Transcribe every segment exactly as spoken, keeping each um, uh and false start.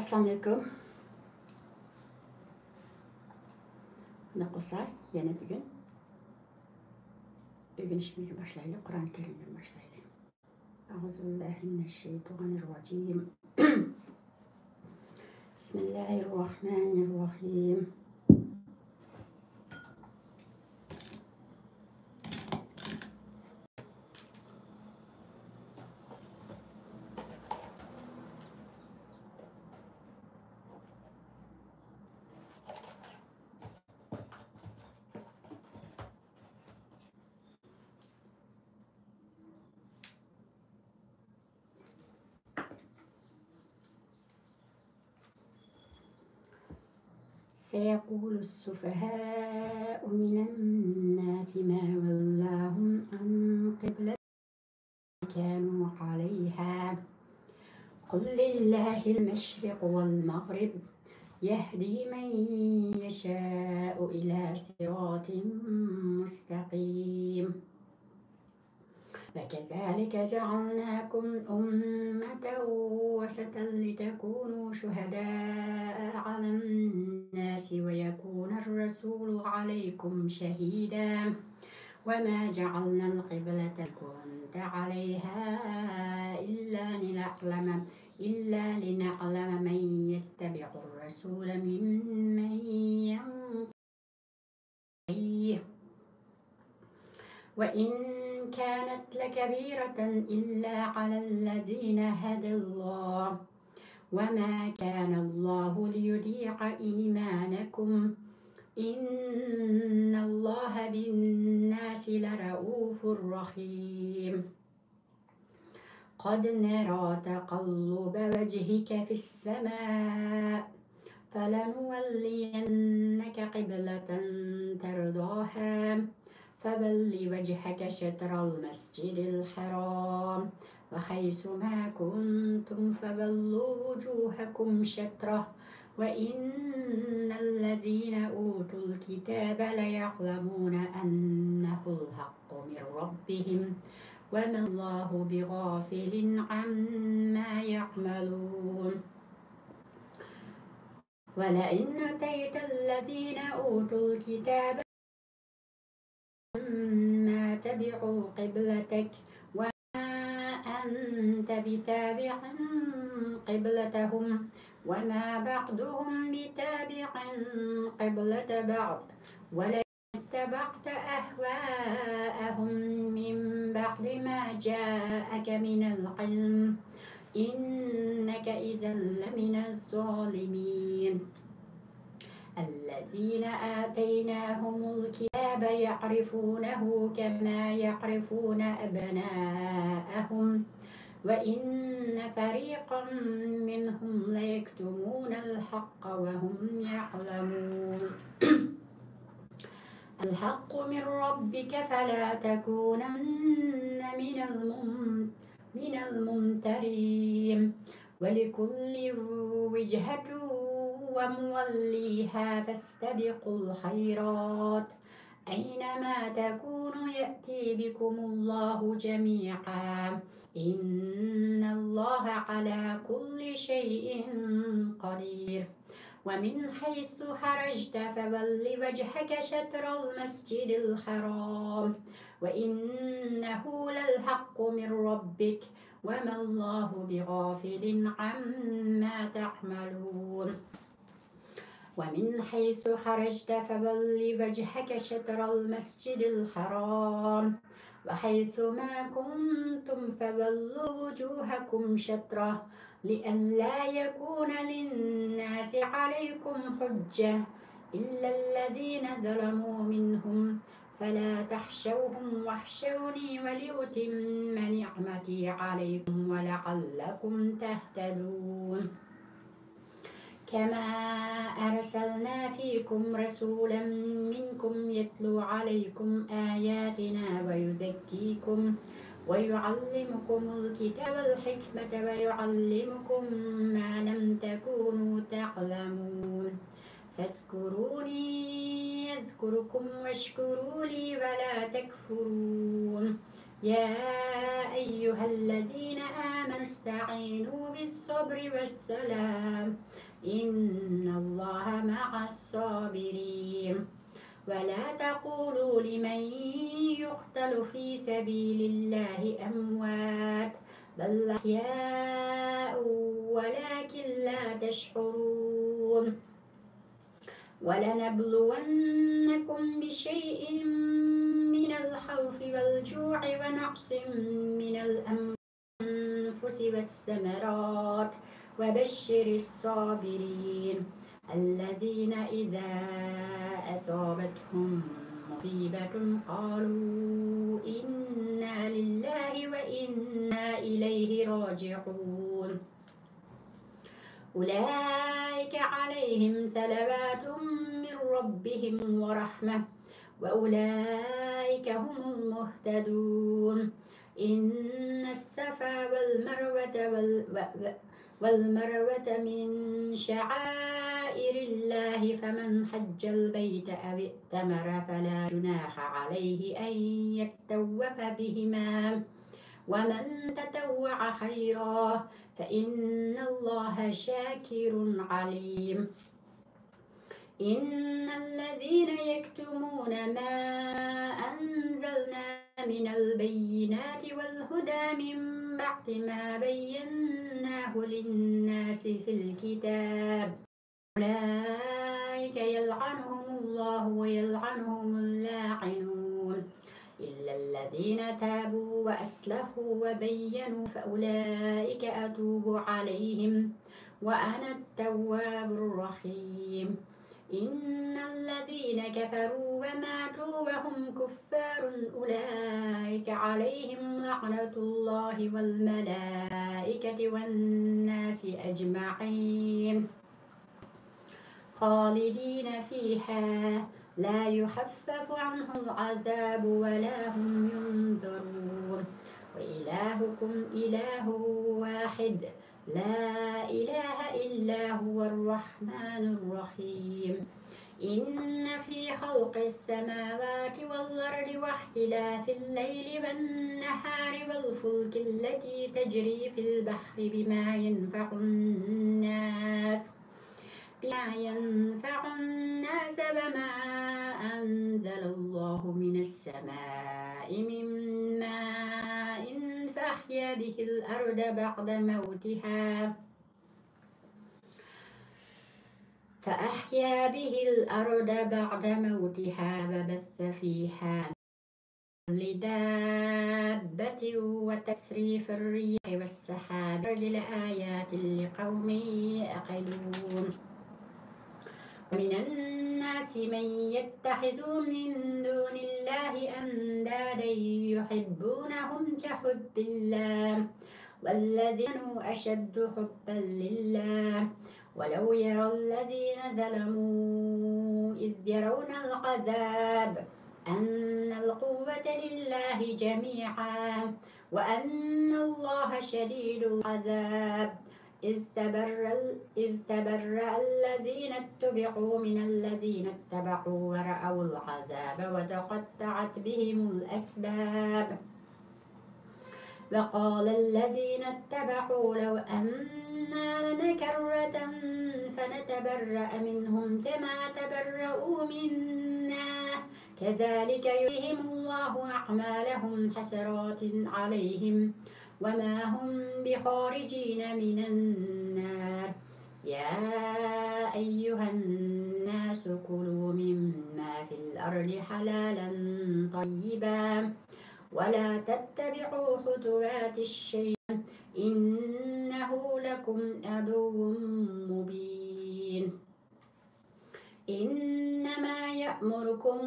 ئەسسالامۇئەلەيكۇم. مۇنداق بولسا، يەنە بۈگۈن ئۆگىنىشىمىزنى باشلايلى، قۇرئان كەرىمدىن باشلايلى. أعوذ بالله من الشيطان الرجيم. بسم الله الرحمن الرحيم. سيقول السفهاء من الناس ما ولاهم عن قبلتهم كانوا عليها. قل لله المشرق والمغرب يهدي من يشاء إلى صراط مستقيم. وكذلك جعلناكم أمة وسطا لتكونوا شهداء على الناس ويكون الرسول عليكم شهيدا وما جعلنا القبلة التي كنت عليها إلا لنعلم، إلا لنعلم من يتبع الرسول ممن ينقلب إليه وإن كانت لكبيرة إلا على الذين هدى الله وما كان الله ليضيع إيمانكم إن الله بالناس لرءوف رحيم. قد نرى تقلب وجهك في السماء فلنولينك قبلة ترضاها فول وجهك شطر المسجد الحرام وحيث ما كنتم فولوا وجوهكم شطره وإن الذين أوتوا الكتاب ليعلمون أنه الحق من ربهم وما الله بغافل عما يعملون. ولئن أعطيت الذين أوتوا الكتاب ما تبعوا قبلتك وما أنت بتابع قبلتهم وما بعضهم بتابع قبلة بعض ولئن اتبعت أهواءهم من بعد ما جاءك من العلم إنك إذا لمن الظالمين. الذين آتيناهم الكتاب يعرفونه كما يعرفون أبناءهم وإن فريقا منهم ليكتمون الحق وهم يعلمون. الحق من ربك فلا تكونن من المم من الممترين ولكل وجهة هو موليها فاستبقوا الخيرات أينما تكونوا يأت بكم الله جميعا إن الله على كل شيء قدير. ومن حيث خرجت فول وجهك شطر المسجد الحرام وإنه للحق من ربك وما الله بغافل عما تعملون. ومن حيث خرجت فول وجهك شطر المسجد الحرام وحيث ما كنتم فولوا وجوهكم شطره لئلا يكون للناس عليكم حجة إلا الذين ظلموا منهم فلا تخشوهم واخشوني ولأتم نعمتي عليكم ولعلكم تهتدون. كما أرسلنا فيكم رسولا منكم يتلو عليكم آياتنا ويزكيكم ويعلمكم الكتاب والحكمة ويعلمكم ما لم تكونوا تعلمون. فاذكروني أذكركم واشكروا لي ولا تكفرون. يا أيها الذين آمنوا استعينوا بالصبر والصلاة إن الله مع الصابرين. ولا تقولوا لمن يقتل في سبيل الله أموات، بل أحياء ولكن لا تشعرون. ولنبلونكم بشيء من الخوف والجوع ونقص من الأنفس والثمرات وبشر الصابرين الذين إذا أصابتهم مصيبة قالوا إنا لله وإنا إليه راجعون. أولئك عليهم صلوات من ربهم ورحمة وأولئك هم المهتدون. إن الصفا والمروة وال-، و-، و-، والمروة من شعائر الله فمن حج البيت أو اعتمر فلا جناح عليه أن يطوف بهما ومن تطوع خيرا فإن الله شاكر عليم. إن الذين يكتمون ما أنزلنا من البينات والهدى من بعد ما بيناه للناس في الكتاب أولئك يلعنهم الله ويلعنهم اللاعنون إلا الذين تابوا وأصلحوا وبينوا فأولئك أتوب عليهم وأنا التواب الرحيم. إن الذين كفروا وماتوا وهم كفار أولئك عليهم لعنة الله والملائكة والناس أجمعين. خالدين فيها لا يخفف عنهم العذاب ولا هم ينظرون. وإلهكم إله واحد لا إله إلا هو الرحمن الرحيم. إن في خلق السماوات والأرض واختلاف الليل والنهار والفلك التي تجري في البحر بما ينفع الناس بما ينفع الناس وما أنزل الله من السماء من ماء فأحيا به الأرض بعد موتها فأحيا به الأرض بعد موتها وبث فيها من كل دابة وتصريف الرياح والسحاب لآيات لقوم يعقلون. ومن الناس من يتخذ من دون الله أندادا يحبونهم كحب الله والذين آمنوا أشد حبا لله ولو يرى الذين ظلموا إذ يرون العذاب أن القوة لله جميعا وأن الله شديد العذاب إذ تبرأ إذ تبرأ الذين اتبعوا من الذين اتبعوا ورأوا العذاب وتقطعت بهم الأسباب. وقال الذين اتبعوا لو أن لنا كرة فنتبرأ منهم كما تبرأوا منا كذلك يريهم الله أعمالهم حسرات عليهم وما هم بخارجين من النار. يا أيها الناس كلوا مما في الأرض حلالا طيبا ولا تتبعوا خطوات الشيطان إنه لكم عدو مبين. إنما يأمركم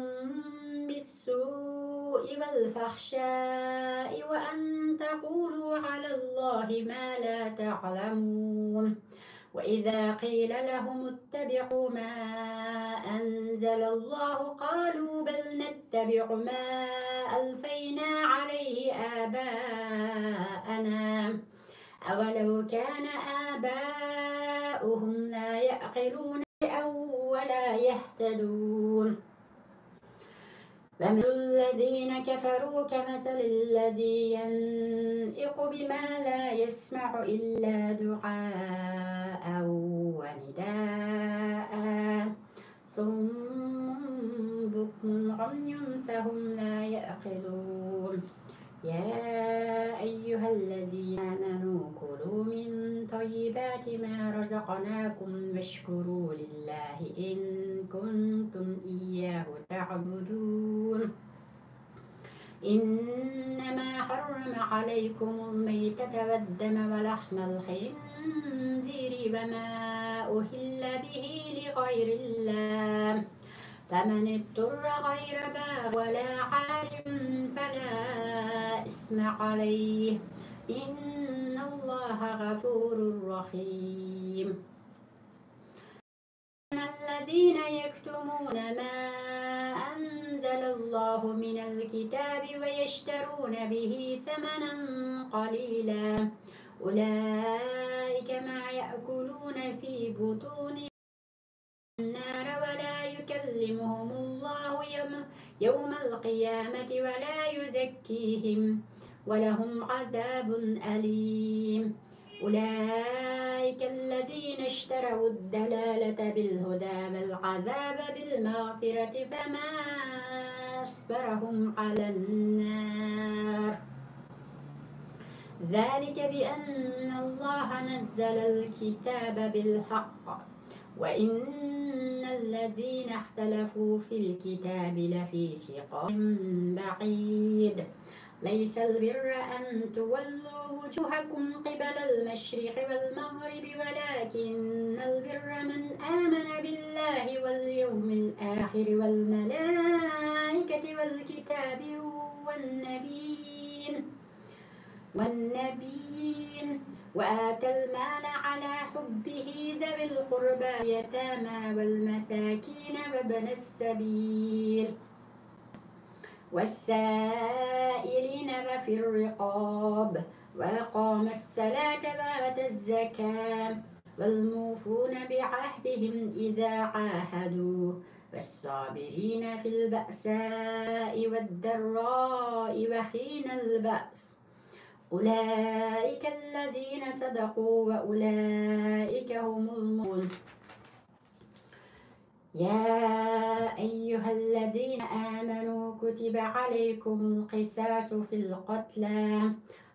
بالسوء والفحشاء وأن تقولوا على الله ما لا تعلمون. وإذا قيل لهم اتبعوا ما أنزل الله قالوا بل نتبع ما ألفينا عليه آباءنا أولو كان آباؤهم لا يعقلون شيئا ولا يهتدون. ومثل الذين كفروا كمثل الذي ينعق بما لا يسمع إلا دعاء ونداء صم بكم عمي فهم لا يعقلون. يا أيها الذين آمنوا كلوا من طيبات ما رزقناكم واشكروا لله إن كنتم إياه تعبدون. إنما حرم عليكم الميتة والدم ولحم الخنزير وما أهل به لغير الله، فمن اضطر غير باغ ولا عاد فلا إثم عليه، إن الله غفور رحيم. الذين يكتمون ما أنزل الله من الكتاب ويشترون به ثمنا قليلا، أولئك ما يأكلون في بطونهم النار ولا يكلمهم الله يوم، يوم القيامة ولا يزكيهم ولهم عذاب أليم. أولئك الذين اشتروا الضلالة بالهدى والعذاب بالمغفرة فما أصبرهم على النار. ذلك بأن الله نزل الكتاب بالحق وإن الذين اختلفوا في الكتاب لفي شقاق بعيد. ليس البر أن تولوا وجوهكم قبل المشرق والمغرب ولكن البر من آمن بالله واليوم الآخر والملائكة والكتاب والنبيين والنبيين وآتى المال على حبه ذوي القربى واليتامى والمساكين وابن السبيل والسائلين وفي الرقاب وأقام الصلاة وآتى الزكاة والموفون بعهدهم إذا عاهدوا والصابرين في البأساء والضراء وحين البأس أولئك الذين صدقوا وأولئك هم المؤمنون. يا أيها الذين آمنوا كتب عليكم القصاص في القتلى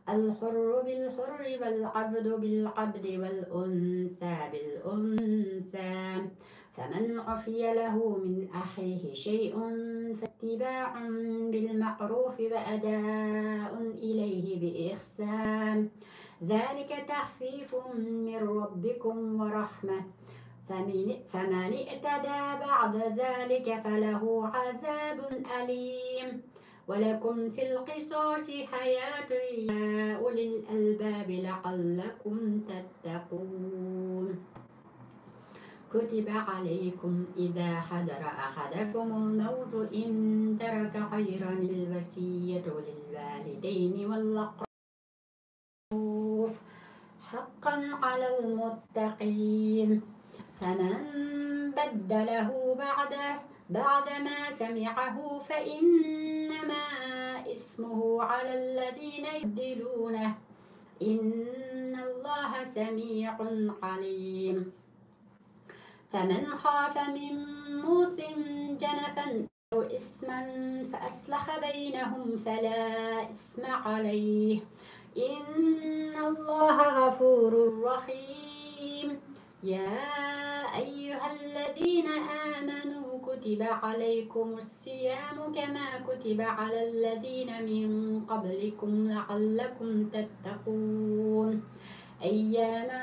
الحر بالحر والعبد بالعبد والأنثى بالأنثى فمن عفي له من أخيه شيء فاتباع بالمعروف وأداء إليه بإحسان ذلك تخفيف من ربكم ورحمة فمن، فمن اعتدى بعد ذلك فله عذاب أليم ولكم في القصاص حياة يا أولي الألباب لعلكم تتقون. كتب عليكم إذا حضر أحدكم الموت إن ترك خيرا الوصية للوالدين والأقربين بالمعروف حقا على المتقين فمن بدله بعد، بعد ما سمعه فإنما إثمه على الذين يبدلونه إن الله سميع عليم. فمن خاف من موص جنفا أو إثما فأصلح بينهم فلا إثم عليه إن الله غفور رحيم. يا أيها الذين آمنوا كتب عليكم الصيام كما كتب على الذين من قبلكم لعلكم تتقون. أياما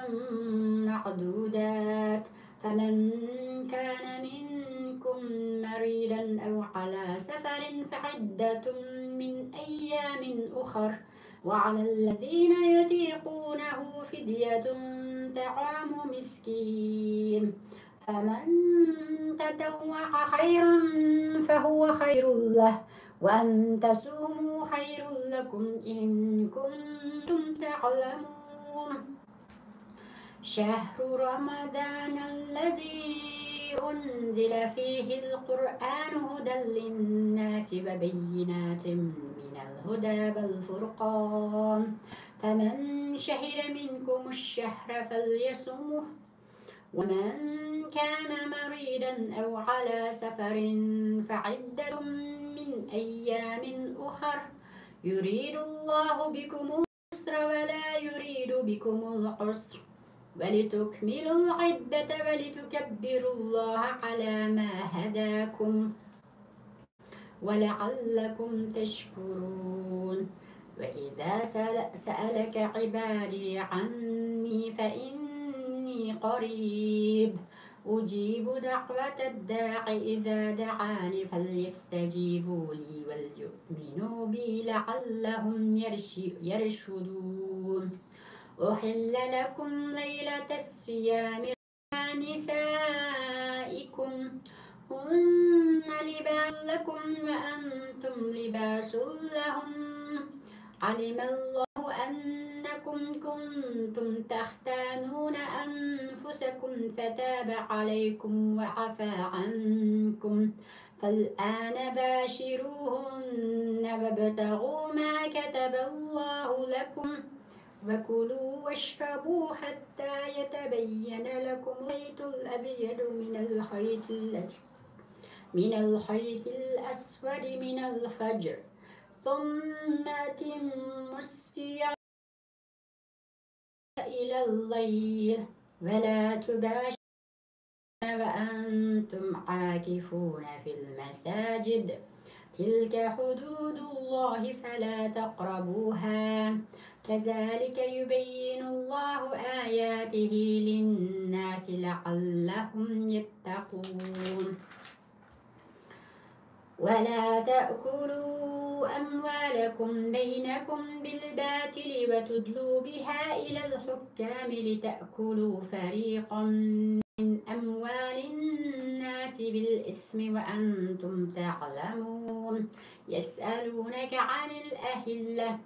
معدودات فمن كان منكم مريضا أو على سفر فعدة من أيام أخر وعلى الذين يطيقونه فدية طعام مسكين فمن تطوع خيرا فهو خير له وأن تصوموا خير لكم إن كنتم تعلمون. شهر رمضان الذي أنزل فيه القرآن هدى للناس وبينات من الهدى والفرقان، فمن شهد منكم الشهر فليصمه، ومن كان مريضا أو على سفر فعدة من أيام أخر، يريد الله بكم اليسر ولا يريد بكم العسر، ولتكملوا العدة ولتكبروا الله على ما هداكم ولعلكم تشكرون. وإذا سأل-، سألك عبادي عني فإني قريب أجيب دعوة الداع إذا دعان فليستجيبوا لي وليؤمنوا بي لعلهم يرش-، يرشدون. أحل لكم ليلة الصيام نسائكم هن لباس لكم وأنتم لباس لهم. علم الله أنكم كنتم تختانون أنفسكم فتاب عليكم وعفا عنكم، فالآن باشروهن وابتغوا ما كتب الله لكم، وكلوا واشربوا حتى يتبين لكم الخيط الأبيض من الخيط الأس-، من الخيط الأسود من الفجر، ثم أتموا الصيام إلى الليل ولا تباشروهن وأنتم عاكفون في المساجد، تلك حدود الله فلا تقربوها، كذلك يبين الله آياته للناس لعلهم يتقون. ولا تأكلوا أموالكم بينكم بالباطل وتدلوا بها إلى الحكام لتأكلوا فريقا من أموال الناس بالإثم وأنتم تعلمون. يسألونك عن الأهلة،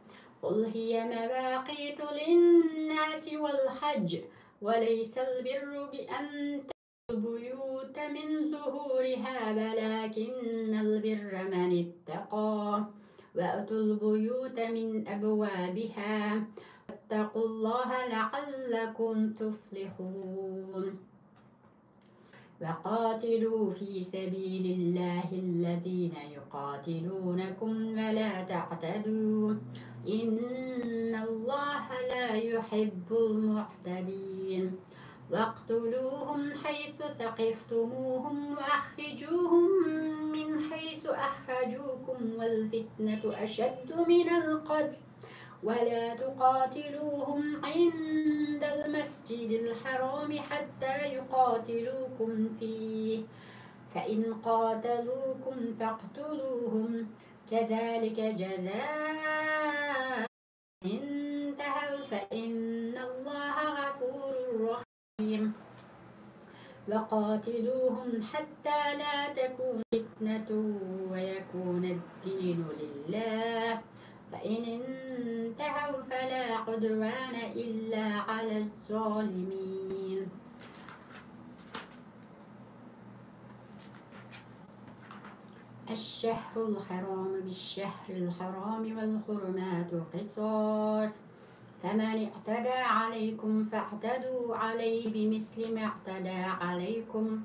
قل هي مواقيت للناس والحج، وليس البر بأن البيوت من ظهورها، ولكن البر من اتقى، وأتوا البيوت من أبوابها، واتقوا الله لعلكم تفلحون. وقاتلوا في سبيل الله الذين يقاتلونكم ولا تعتدوا، إن الله لا يحب المعتدين. واقتلوهم حيث ثقفتموهم وأخرجوهم من حيث أخرجوكم والفتنة أشد من القتل ولا تقاتلوهم عند المسجد الحرام حتى يقاتلوكم فيه، فإن قاتلوكم فاقتلوهم، كذلك جزاء انتهوا فإن الله غفور رحيم. وقاتلوهم حتى لا تكون فتنة ويكون الدين لله، فإن انتهوا فلا عدوان إلا على الظالمين. الشهر الحرام بالشهر الحرام والحرمات قصاص، فمن اعتدى عليكم فاعتدوا عليه بمثل ما اعتدى عليكم،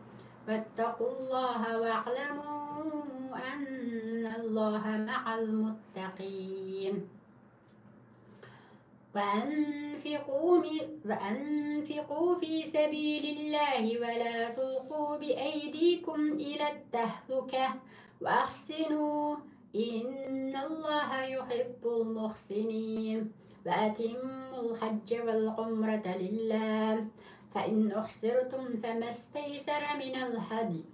واتقوا الله واعلموا أن الله مع المتقين. وأنفقوا م-، وأنفقوا في سبيل الله ولا تلقوا بأيديكم إلى التهلكة وأحسنوا إن الله يحب المحسنين. وأتموا الحج والعمرة لله، فإن أحصرتم فما استيسر من الهدي،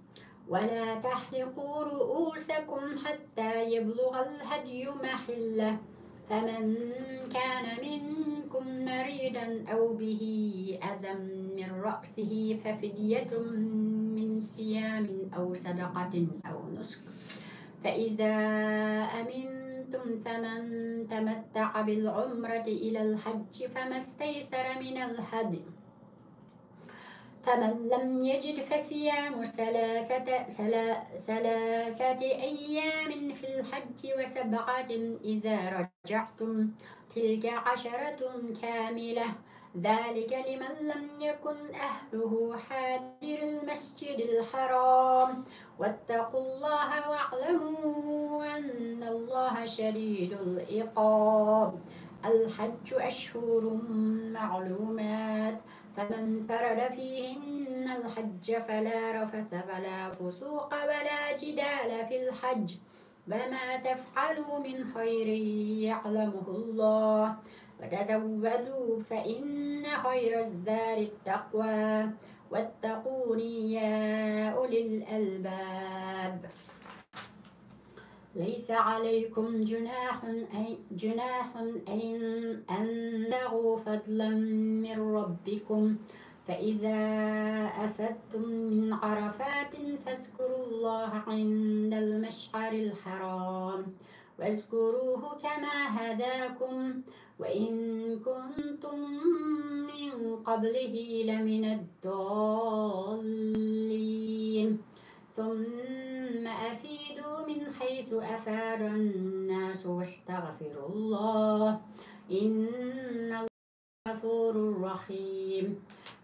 ولا تحلقوا رؤوسكم حتى يبلغ الهدي محله، فمن كان منكم مريضا أو به أذى من رأسه ففدية من صيام أو صدقة أو نسك، فإذا أمنتم فمن تمتع بالعمرة إلى الحج فما استيسر من الهدي، فمن لم يجد فصيام ثلاثة، ثلا-، ثلاثة أيام في الحج وسبعة إذا رجعتم تلك عشرة كاملة ذلك لمن لم يكن أهله حاضر المسجد الحرام واتقوا الله واعلموا أن الله شديد العقاب. الحج أشهر معلومات فمن فرض فيهن الحج فلا رفث ولا فسوق ولا جدال في الحج وما تفعلوا من خير يعلمه الله وتزودوا فإن خير الزاد التقوى واتقون يا أولي الألباب. ليس عليكم جناح أي جناح أن أن تبتغوا فضلا من ربكم فإذا أفضتم من عرفات فاذكروا الله عند المشعر الحرام واذكروه كما هداكم وإن كنتم من قبله لمن الضالين ثم أفيضوا من حيث أفاض الناس واستغفروا الله إن غفور رحيم.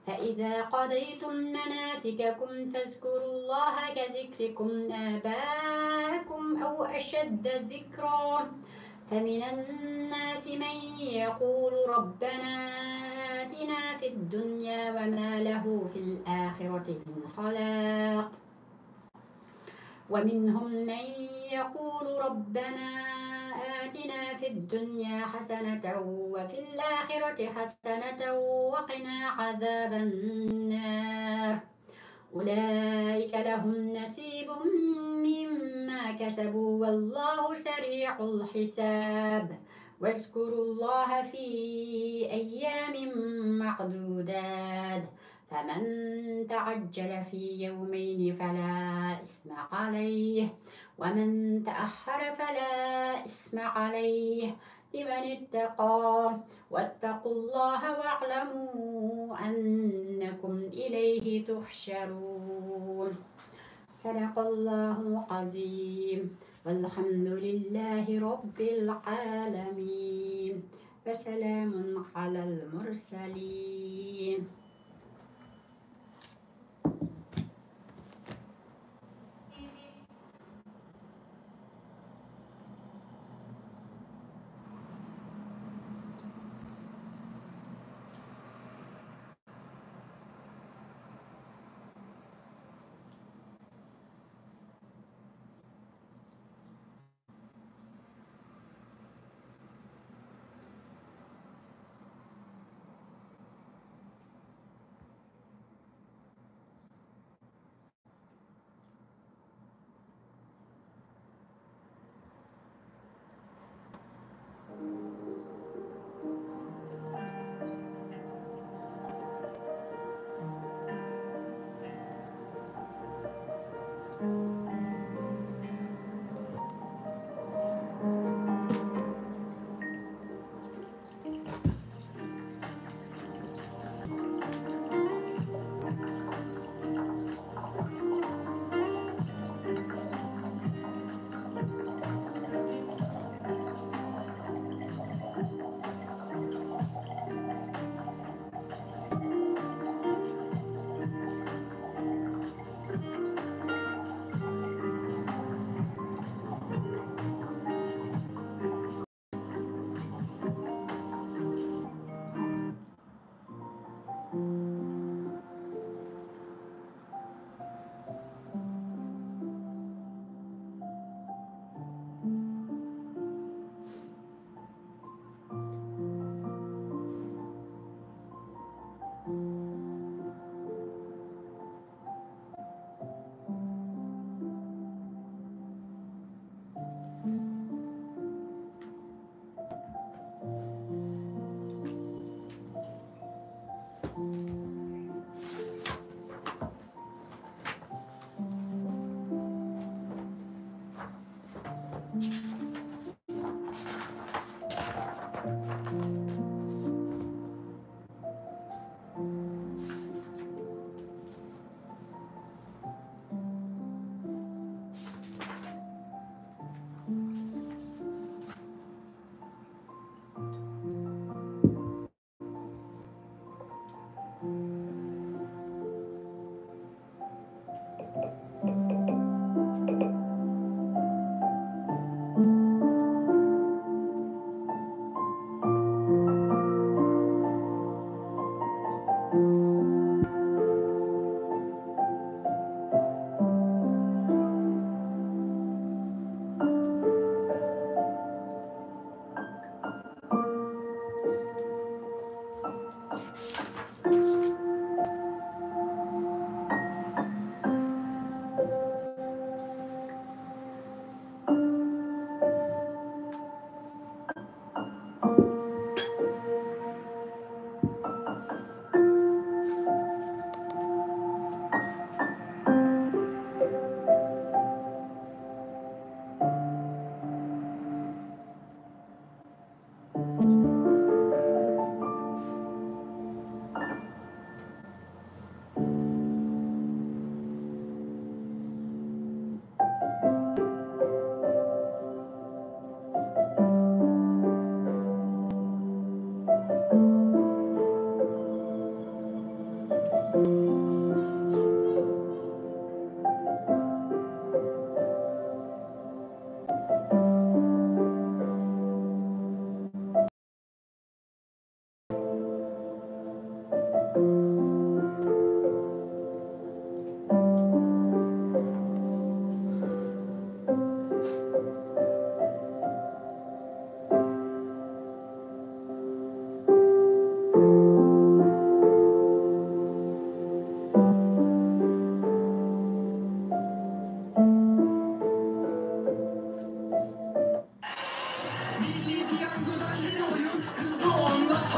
فإذا قضيتم مناسككم فاذكروا الله كذكركم آباءكم أو أشد ذكرا فمن الناس من يقول ربنا آتنا في الدنيا وما له في الآخرة من خلاق ومنهم من يقول ربنا آتنا في الدنيا حسنة وفي الآخرة حسنة وقنا عذاب النار. أولئك لهم نصيب مما كسبوا والله سريع الحساب. واذكروا الله في أيام معدودات فمن تعجل في يومين فلا إثم عليه ومن تأخر فلا إثم عليه لمن اتقى واتقوا الله واعلموا أنكم إليه تحشرون. صدق الله العظيم. والحمد لله رب العالمين. وسلام على المرسلين.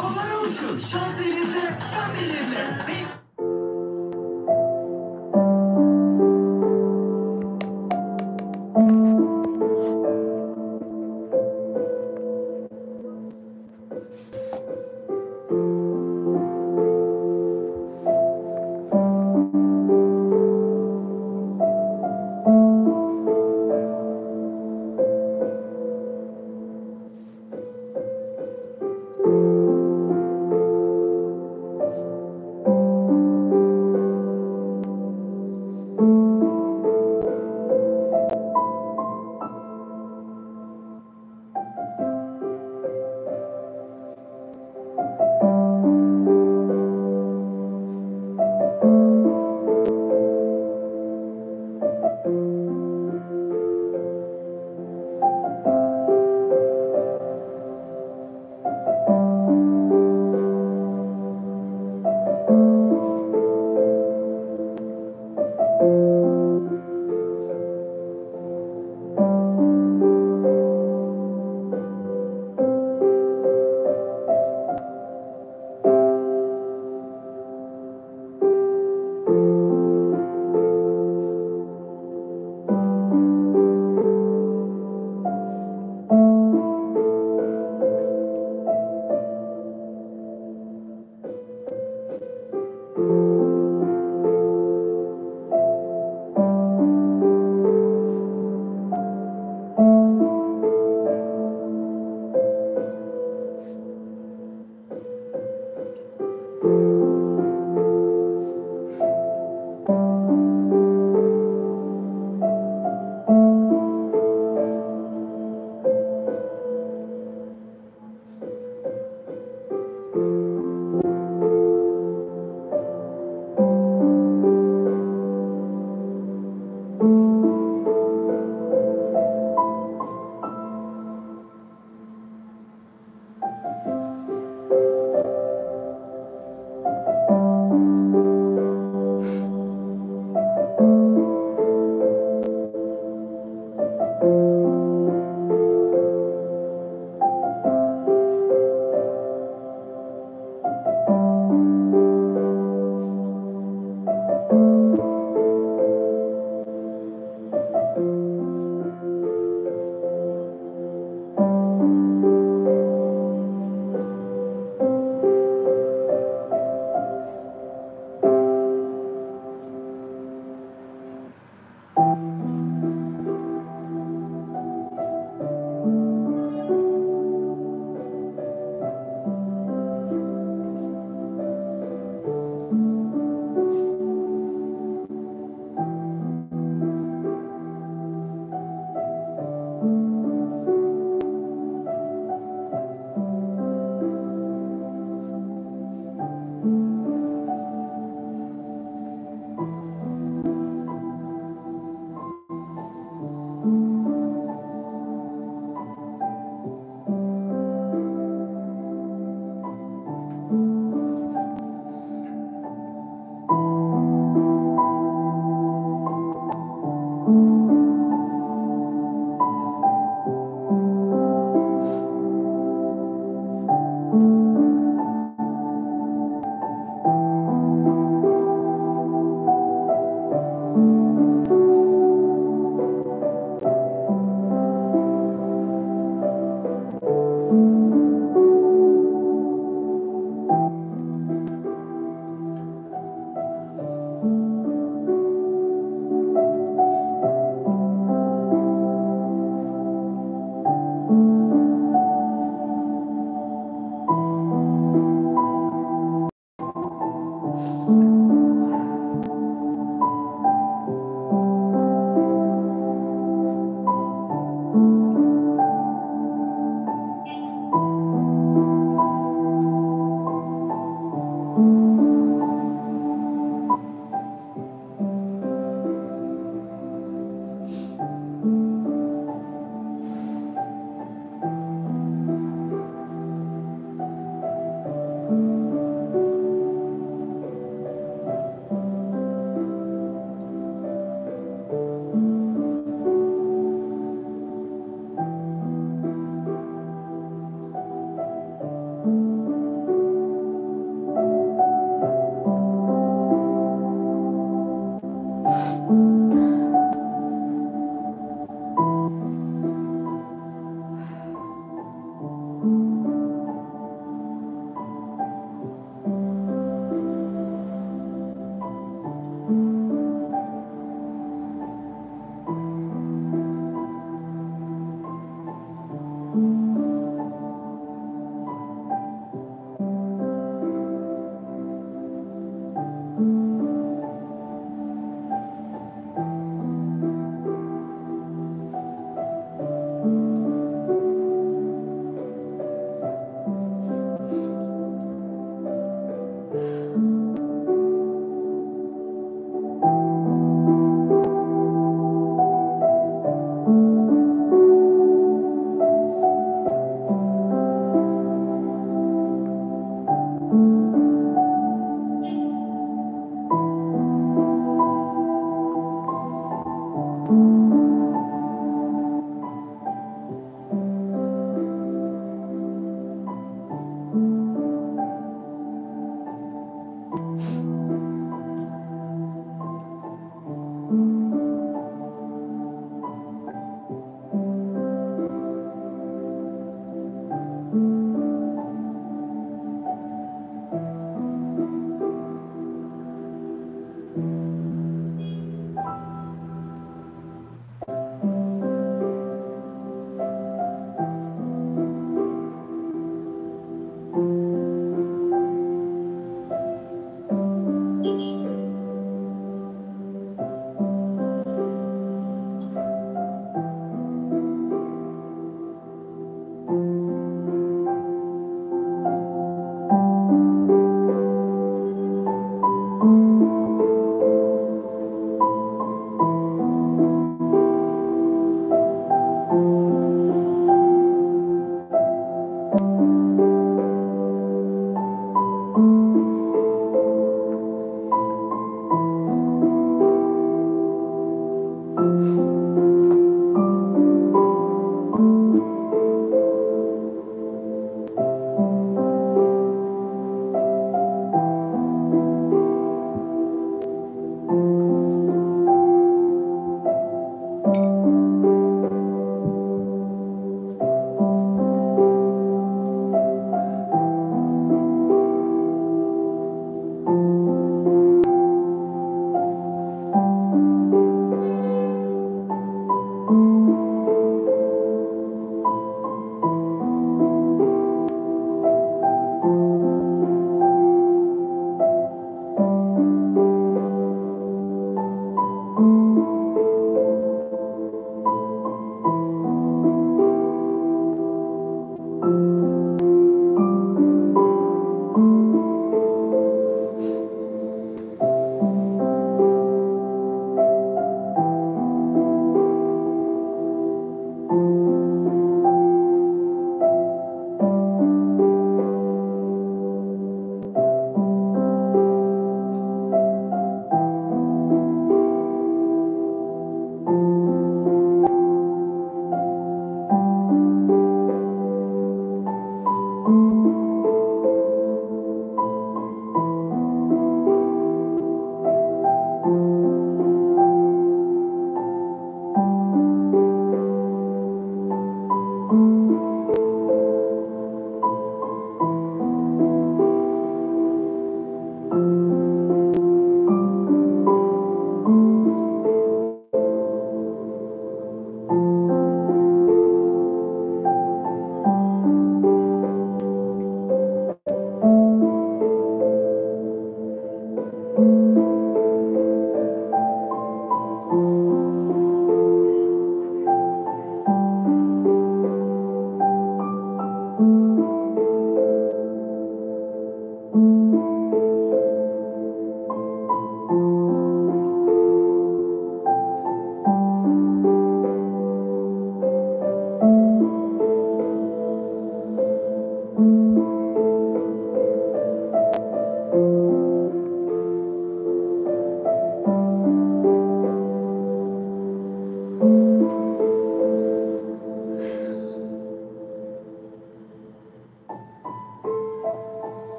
Kovalar olsun, şans elinde, sen belirle. Biz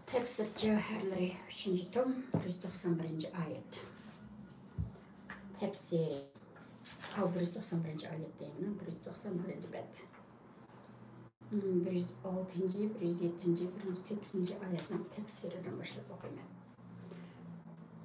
تەپسىر جەۋھەرلىرى، ئۈچىنچى توم، بىر يۈز توقسان بىرىنچى ئايەت. تەپسىرى. ئاۋۇ بىر يۈز توقسان بىرىنچى ئايەت دەيمەن، بىر يۈز توقسان بىرىنچى بەت. بىر يۈز ئالتىنچى، بىر يۈز يەتتىنچى، بىر يۈز سەككىزىنچى ئايەتنىڭ تەپسىرىدىن باشلاپ ئوقۇيمەن.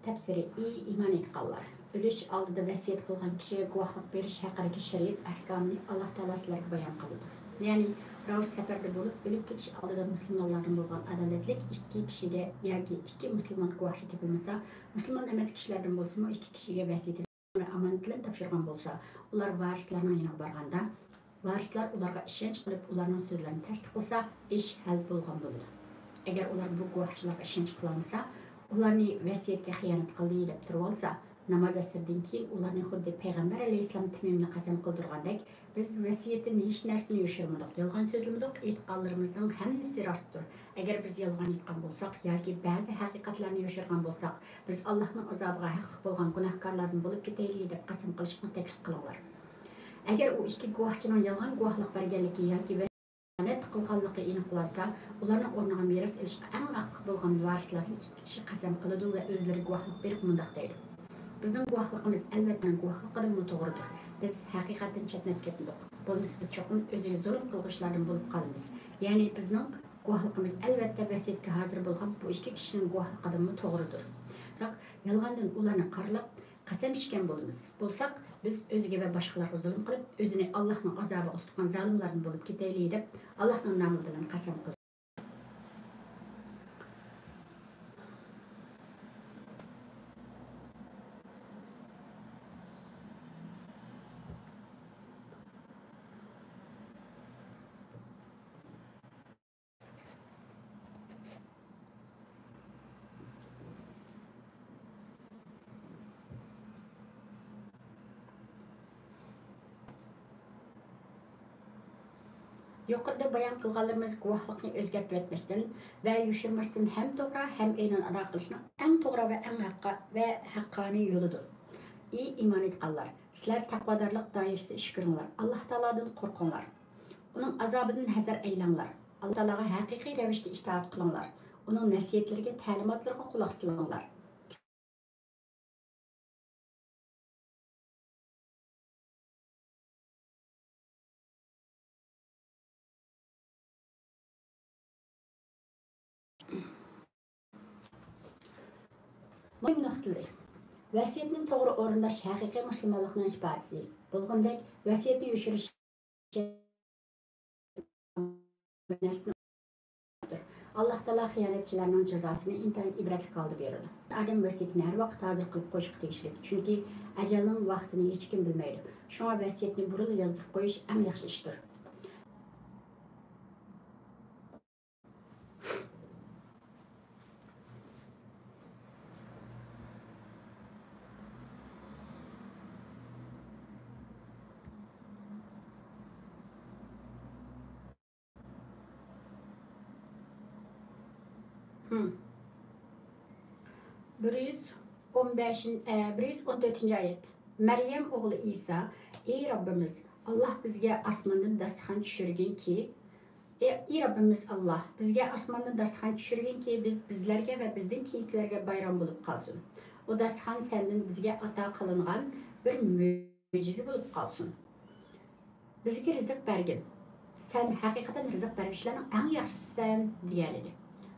تەپسىرى. ئى ئىمان ئېيتقانلار! ئۆلۈش ئالدىدا ۋەسىيەت قىلغان كىشىگە گۇۋاھلىق بېرىش ھەققىدىكى شەرىئەت ئەھكامىنى ئاللاھ تائالا سىلەرگە بايان قىلىدۇ. يەنى، راۋۇس سەپەردە بولۇپ، ئۆلۈپ كېتىش ئالدىدا مۇسۇلمانلاردىن بولغان ئادالەتلىك ئىككى كىشىگە ياكى ئىككى مۇسۇلمان گۇۋاھچى تېپىلمىسا، مۇسۇلمان ئەمەس كىشىلەردىن بولسىمۇ ئىككى كىشىگە ۋەسىيىتىنى ۋە ئامانىتىنى تاپشۇرغان بولسا، ئۇلار ۋارىسلارنىڭ يېنىغا بارغاندا، ۋارىسلار ئۇلارغا ئىشەنچ قىلىپ، ئۇلارنىڭ سۆزلىرىنى تەستىقلىسا، ئىش ھەل بولغان بولىدۇ. ئەگەر ئۇلار بۇ گۇۋاھچىلارغا ئىشەنچ قىلالمىسا، ئۇلارنى ۋەسىيەتكە خىيانەت قىلدى دەپ تۇرۇۋالسا، ناماز ئەسىردىن كېيىن ئۇلارنى خۇددى پەيغەمبەر ئەلەيھىسسالام تېمىمنى قەسەم قىلدۇرغاندەك، بىز ۋەسىيەتتىن ھېچ نەرسىنى يوشۇرمىدۇق، يالغان سۆزلىمىدۇق، ئېيتقانلىرىمىزنىڭ ھەممىسى راستتۇر. ئەگەر بىز يالغان ئېيتقان بولساق ياكى بەزى ھەقىقەتلەرنى يوشۇرغان بولساق، بىز ئاللاھنىڭ ئازابىغا ھەقلىق بولغان گۇناھكارلاردىن بولۇپ كېتەيلى دەپ قەسەم قىلىشقا تەكلىپ قىلىڭلار. ئەگەر ئۇ ئىككى گۇۋاھچىنىڭ يالغان گۇۋاھلىق بەرگەنلىكى ياكى خىيانەت قىلغانلىقى ئېنىقلانسا، ئۇلارنىڭ ئورنىغا مىراس ئېلىشقا ئەڭ ھەقلىق بولغان ۋارىسلاردىن ئىككى كىشى قەسەم قىلىدۇ ۋە ئۆزلىرى گۇۋاھلىق بېرىپ مۇنداق دەيدۇ: بىزنىڭ گۇۋاھلىقىمىز ئەلۋەتتە گۇۋاھلىقىدىنمۇ توغرىدۇر. بىز ھەقىقەتتىن چەتنەپ كەتمىدۇق. بولمىسا بىز چوقۇم ئۆزىگە زۇلۇم قىلغۇچىلاردىن بولۇپ قالىمىز. يەنى بىزنىڭ گۇۋاھلىقىمىز ئەلۋەتتە ۋەسىيەتكە ھازىر بولغان بۇ ئىككى كىشىنىڭ گۇۋاھلىقىدىنمۇ توغرىدۇر. بىراق يالغاندىن ئۇلارنى قارىلاپ، قەسەم ئىچكەن بولىمىز. بولساق، بىز ئۆزىگە ۋە باشقىلارغا زۇلۇم قىلىپ، ئۆزىنى ئاللاھنىڭ ئازابىغا تۇتقان زالىملاردىن بولۇپ كېتەيلى دەپ، ئاللاھنىڭ نامى بىلەن قەسەم قىلدۇق. يۇقىرىدا بايان قىلغانلىرىمىز گۇۋاھلىقنى ئۆزگەرتىۋەتمەستىن ۋە يوشۇرماستىن ھەم توغرا، ھەم ئەينەن ئادا قىلىشنىڭ ئەڭ توغرا ۋە ئەڭ ھەققا-، ۋە ھەققانىي يولىدۇر. ئى ئىمان ئېيتقانلار! سىلەر تەقۋادارلىق دائىرىسىدە ئىش كۆرۈڭلار، ئاللاھ تائالادىن قورقۇڭلار. ئۇنىڭ ئازابىدىن ھەزەر ئەيلەڭلار. ئاللاھ تائالاغا ھەقىقىي رەۋىشتە ئىتائەت قىلىڭلار. ئۇنىڭ نەسىھەتلىرىگە، تەلىماتلىرىغا قۇلاق سېلىڭلار. مۇھىم نۇقتىلىرى. ۋەسىيەتنى توغرا ئورۇنداش ھەقىقىي مۇسۇلمانلىقنىڭ ئىپادىسى. بولغىنىدەك، ۋەسىيەتنى يوشۇرۇش ئاللاھ تائالا خىيانەتچىلەرنىڭ جازاسىنى ئىنتايىن ئىبرەتلىك ھالدا بېرىدۇ. ئادەم ۋەسىيىتىنى ھەر ۋاقىت ھازىر قىلىپ قويۇشقا تېگىشلىك، چۈنكى ئەجەلنىڭ ۋاقتىنى ھېچكىم بىلمەيدۇ. شۇڭا ۋەسىيەتنى بۇرۇنلا يازدۇرۇپ قويۇش ئەڭ ياخشى ئىشتۇر. بىر يۈز ئون بەشىنچى، ئە، بىر يۈز ئون تۆتىنچى ئايەت. مەريەم ئوغلى ئىسا: ئى رەببىمىز، ئاللاھ بىزگە ئاسماندىن داستىخان چۈشۈرگىنكى، ئى، ئى رەببىمىز ئاللاھ، بىزگە ئاسماندىن داستىخان چۈشۈرگىنكى، بىز، بىزلەرگە ۋە بىزدىن كېيىنكىلەرگە بايرام بولۇپ قالسۇن. ئۇ داستىخان سەندىن بىزگە ئاتا قىلىنغان بىر مۆجىزە بولۇپ قالسۇن. بىزگە رىزىق بەرگىن. سەن ھەقىقەتەن رىزىق بەرگۈچىلەرنىڭ ئەڭ ياخشىسىسەن، دېگەنىدى.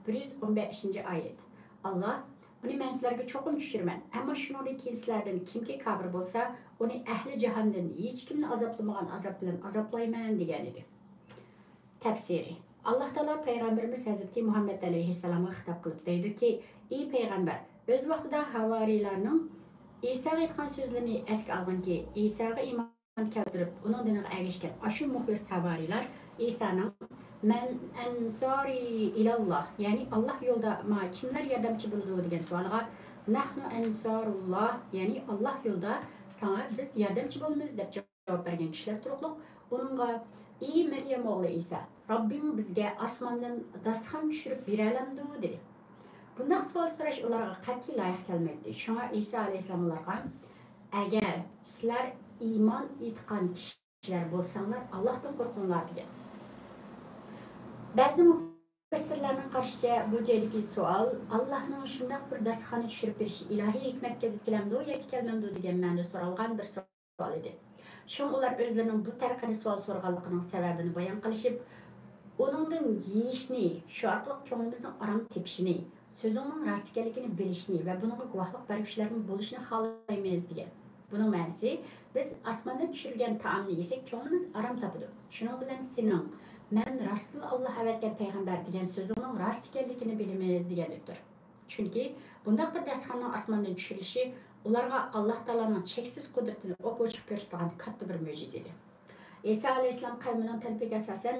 بىر يۈز ئون بەشىنچى ئايەت. ئاللاھ: ئۇنى مەن سىلەرگە چوقۇم چۈشۈرىمەن، ئەمما شۇنىڭدىن كېيىن سىلەردىن كىمكى كاپىر بولسا، ئۇنى ئەھلى جاھاندىن ھېچكىمنى ئازابلىمىغان ئازاب بىلەن ئازابلايمەن، دېگەنىدى. تەپسىرى. ئاللاھ تائالا پەيغەمبىرىمىز ھەزرىتى مۇھەممەد ئەلەيھىسسالامغا خىتاب قىلىپ دەيدۇكى، ئى پەيغەمبەر، ئۆز ۋاقتىدا ھاۋارىيلارنىڭ ئىساغا ئېيتقان سۆزلىرىنى ئەسكە ئالغىنكى، ئىساغا ئىمان كەلتۈرۈپ، ئۇنىڭ دىنىغا ئەگەشكەن ئاشۇ مۇخلىس ھاۋارىيلار ئىسانىڭ «مەن ئەنسارى ئىلاللاھ»، يەنى «ئاللاھ يولىدا ماڭا كىملەر ياردەمچى بولىدۇ؟» دېگەن سوئالىغا «نەھنۇ ئەنسارۇللاھ»، يەنى «ئاللاھ يولىدا ساڭا بىز ياردەمچى بولىمىز» دەپ جاۋاب بەرگەن كىشىلەر تۇرۇقلۇق ئۇنىڭغا، «ئى مەريەم ئوغلى ئىسا، رەببىڭ بىزگە ئاسماندىن داستىخان چۈشۈرۈپ بېرەلەمدۇ؟» دېدى. بۇنداق سوئال سوراش ئۇلارغا قەتئىي لايىق كەلمەيتتى. شۇڭا ئىسا ئەلەيھىسسالام ئۇلارغا، «ئەگەر سىلەر ئىمان ئېيتقان كىشىلەر بولساڭلار، ئاللاھتىن قورقۇڭلار» دېگەن. بەزى مۇپەسسىرلەرنىڭ قارىشىچە، بۇ جايدىكى سوئال ئاللاھنىڭ شۇنداق بىر داستىخاننى چۈشۈرۈپ بېرىشى ئىلاھىي ھېكمەتكە زىت كېلەمدۇ ياكى كەلمەمدۇ دېگەن مەنىدە سورالغان بىر سوئال ئىدى. شۇڭا ئۇلار ئۆزلىرىنىڭ بۇ تەرىقىدە سوئال سورىغانلىقىنىڭ سەۋەبىنى بايان قىلىشىپ، ئۇنىڭدىن يېيىشنى، شۇ ئارقىلىق كۆڭلىمىزنىڭ ئارام تېپىشىنى، سۆزۈڭنىڭ راست ئىكەنلىكىنى بىلىشنى ۋە بۇنىڭغا گۇۋاھلىق بەرگۈچىلەردىن بولۇشنى خالايمىز، دېگەن. بۇنىڭ مەنىسى، بىز ئاسماندىن چۈشۈرۈلگەن تائامنى يېسەك، كۆڭلىمىز ئارام تاپىدۇ. شۇنىڭ بىلەن سېنىڭ، مەن راستلا ئاللا ئەۋەتكەن پەيغەمبەر دېگەن سۆزۈڭنىڭ راست ئىكەنلىكىنى بىلىمىز، دېگەنلىكتۇر. چۈنكى بۇنداق بىر داستىخاننىڭ ئاسماندىن چۈشۈرۈلۈشى ئۇلارغا ئاللا تائالانىڭ چەكسىز قۇدرىتىنى ئوپئوچۇق كۆرسىتىدىغان كاتتا بىر مۆجىزە ئىدى. ئىسا ئەلەيھىسسالام قەۋمىنىڭ تەلىپىگە ئاساسەن،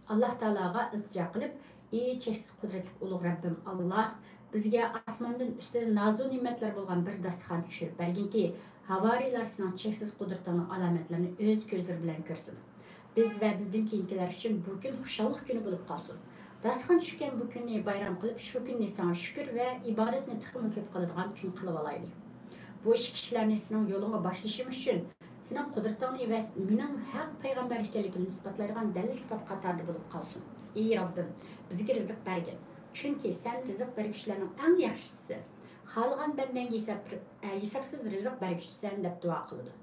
ئاللا تائالاغا ئىلتىجا قىلىپ، ئى چەكسىز قۇدرەتلىك ئۇلۇغ رەببىم ئاللا، بىزگە ئاسماندىن ئۈستىدە نازۇ نېمەتلەر بولغان بىر داستىخان چۈشۈرۈپ بەرگىنكى، ھاۋارىيلار سېنىڭ چەكسىز قۇدرىتىڭنىڭ ئالامەتلىرىنى ئۆز كۆزلىرى بىلەن كۆرسۇن. بىز ۋە بىزدىن كېيىنكىلەر ئۈچۈن بۇ كۈن خۇشاللىق كۈنى بولۇپ قالسۇن. داستىخان چۈشكەن بۇ كۈننى بايرام قىلىپ، شۇ كۈننى ساڭا شۈكۈر ۋە ئىبادەتنى تېخىمۇ كۆپ قىلىدىغان كۈن قىلىۋالايلى. بۇ ئىش كىشىلەرنى سېنىڭ يولۇڭغا باشلىشىم ئۈچۈن، سېنىڭ قۇدرىتىڭنى ۋە مېنىڭ ھەق پەيغەمبەر ئىكەنلىكىمنى ئىسپاتلايدىغان دەلىل-ئىسپات قاتارىدا بولۇپ قالسۇن. ئى رەببىم، بىزگە رىزىق بەرگىن. چۈنكى سەن رىزىق بەرگۈچىلەرنىڭ ئەڭ ياخشىسىسەن. خالىغان بەندەڭگە ھېساب-، ھېسابسىز رىزىق بەرگۈچىسەن، دەپ دۇئا قىلىدۇ.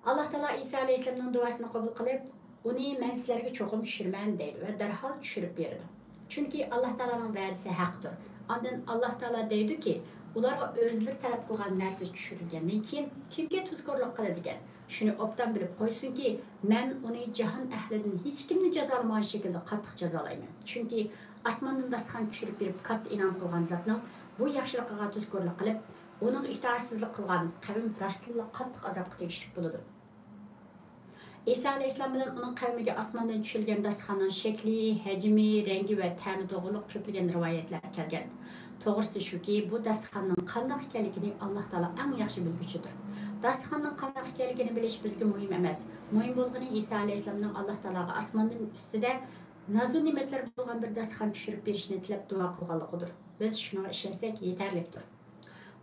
ئاللا تائالا ئىسا ئەلەيھىسسالامنىڭ دۇئاسىنى قوبۇل قىلىپ، ئۇنى مەن سىلەرگە چوقۇم چۈشۈرىمەن دەيدۇ ۋە دەرھال چۈشۈرۈپ بېرىدۇ. چۈنكى ئاللا تائالانىڭ ۋەدىسى ھەقتۇر. ئاندىن ئاللا تائالا دەيدۇكى، ئۇلارغا ئۆزلىرى تەلەپ قىلغان نەرسە چۈشۈرۈلگەندىن كېيىن، كىمگە تۇزكورلۇق قىلىدىكەن؟ شۇنى ئوبدان بىلىپ قويسۇنكى، مەن ئۇنى جاھان ئەھلىدىن ھېچكىمنى جازالىمىغان شەكىلدە قاتتىق جازالايمەن. چۈنكى ئاسماندىن داستىخان چۈشۈرۈپ بېرىپ، كاتتا ئىنئام قىلغان زاتنىڭ بۇ ياخشىلىقىغا تۇزكورلۇق قىلىپ، ئۇنىڭغا ئىتائەتسىزلىك قىلغان قەۋم راستتىنلا قاتتىق ئازابقا تېگىشلىك بولىدۇ. ئىسا ئەلەيھىسسالام بىلەن ئۇنىڭ قەۋمىگە ئاسماندىن چۈشۈرۈلگەن داستىخاننىڭ شەكلى، ھەجمى، رەڭگى ۋە تەمى توغرۇلۇق كۆپلىگەن رىۋايەتلەر كەلگەن. توغرىسى شۇكى، بۇ داستىخاننىڭ قانداق ئىكەنلىكىنى ئاللا تائالا ئەڭ ياخشى بىلگۈچىدۇر. داستىخاننىڭ قانداق ئىكەنلىكىنى بىلىش بىزگە مۇھىم ئەمەس. مۇھىم بولغىنى ئىسا ئەلەيھىسسالامنىڭ ئاللا تائالاغا ئاسماندىن ئۈستىدە نازۇ نېمەتلەر بولغان بىر داستىخان چۈشۈرۈپ بېرىشىنى تىلەپ دۇئا قىلغانلىقىدۇر. بىز شۇنىڭغا ئىشەنسەك يېتەرلىكتۇر.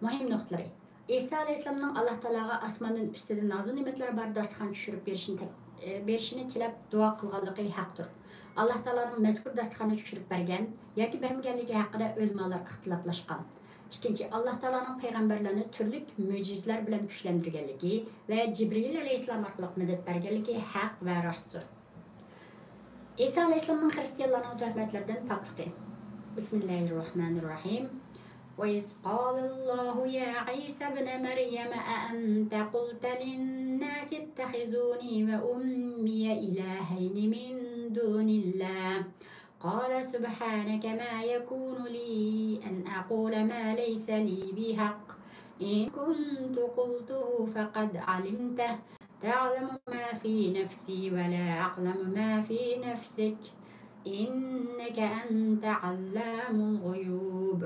مۇھىم نۇقتىلىرى. ئىسا ئەلەيھىسسالامنىڭ ئاللا تائالاغا ئاسماندىن ئۈستىدە نازۇ نېمەتلەر بار داستىخان چۈشۈرۈپ بېرىشىنى تەك-، ئى، بېرىشىنى تىلەپ دۇئا قىلغانلىقى ھەقتۇر. ئاللا تائالانىڭ مەزكۇر داستىخاننى چۈشۈرۈپ بەرگەن ياكى بەرمىگەنلىكى ھەققىدە ئۆلىمالار ئىختىلاپلاشقان. ئىككىنچى، ئاللا تائالانىڭ پەيغەمبەرلەرنى تۈرلۈك مۆجىزىلەر بىلەن كۈچلەندۈرگەنلىكى ۋە جىبرىئىل ئەلەيھىسسالام ئارقىلىق مەدەت بەرگەنلىكى ھەق ۋە راستتۇر. ئىسا ئەلەيھىسسالامنىڭ خىرىستىيانلارنىڭ تۆھمەتلىرىدىن پاكلىقى. بسم الله الرحمن الرحيم. وإذ قال الله يا عيسى ابن مريم أأنت قلت للناس اتخذوني وأمي إلهين من دون الله قال سبحانك ما يكون لي أن أقول ما ليس لي بحق إن كنت قلته فقد علمته تعلم ما في نفسي ولا أعلم ما في نفسك إنك أنت علام الغيوب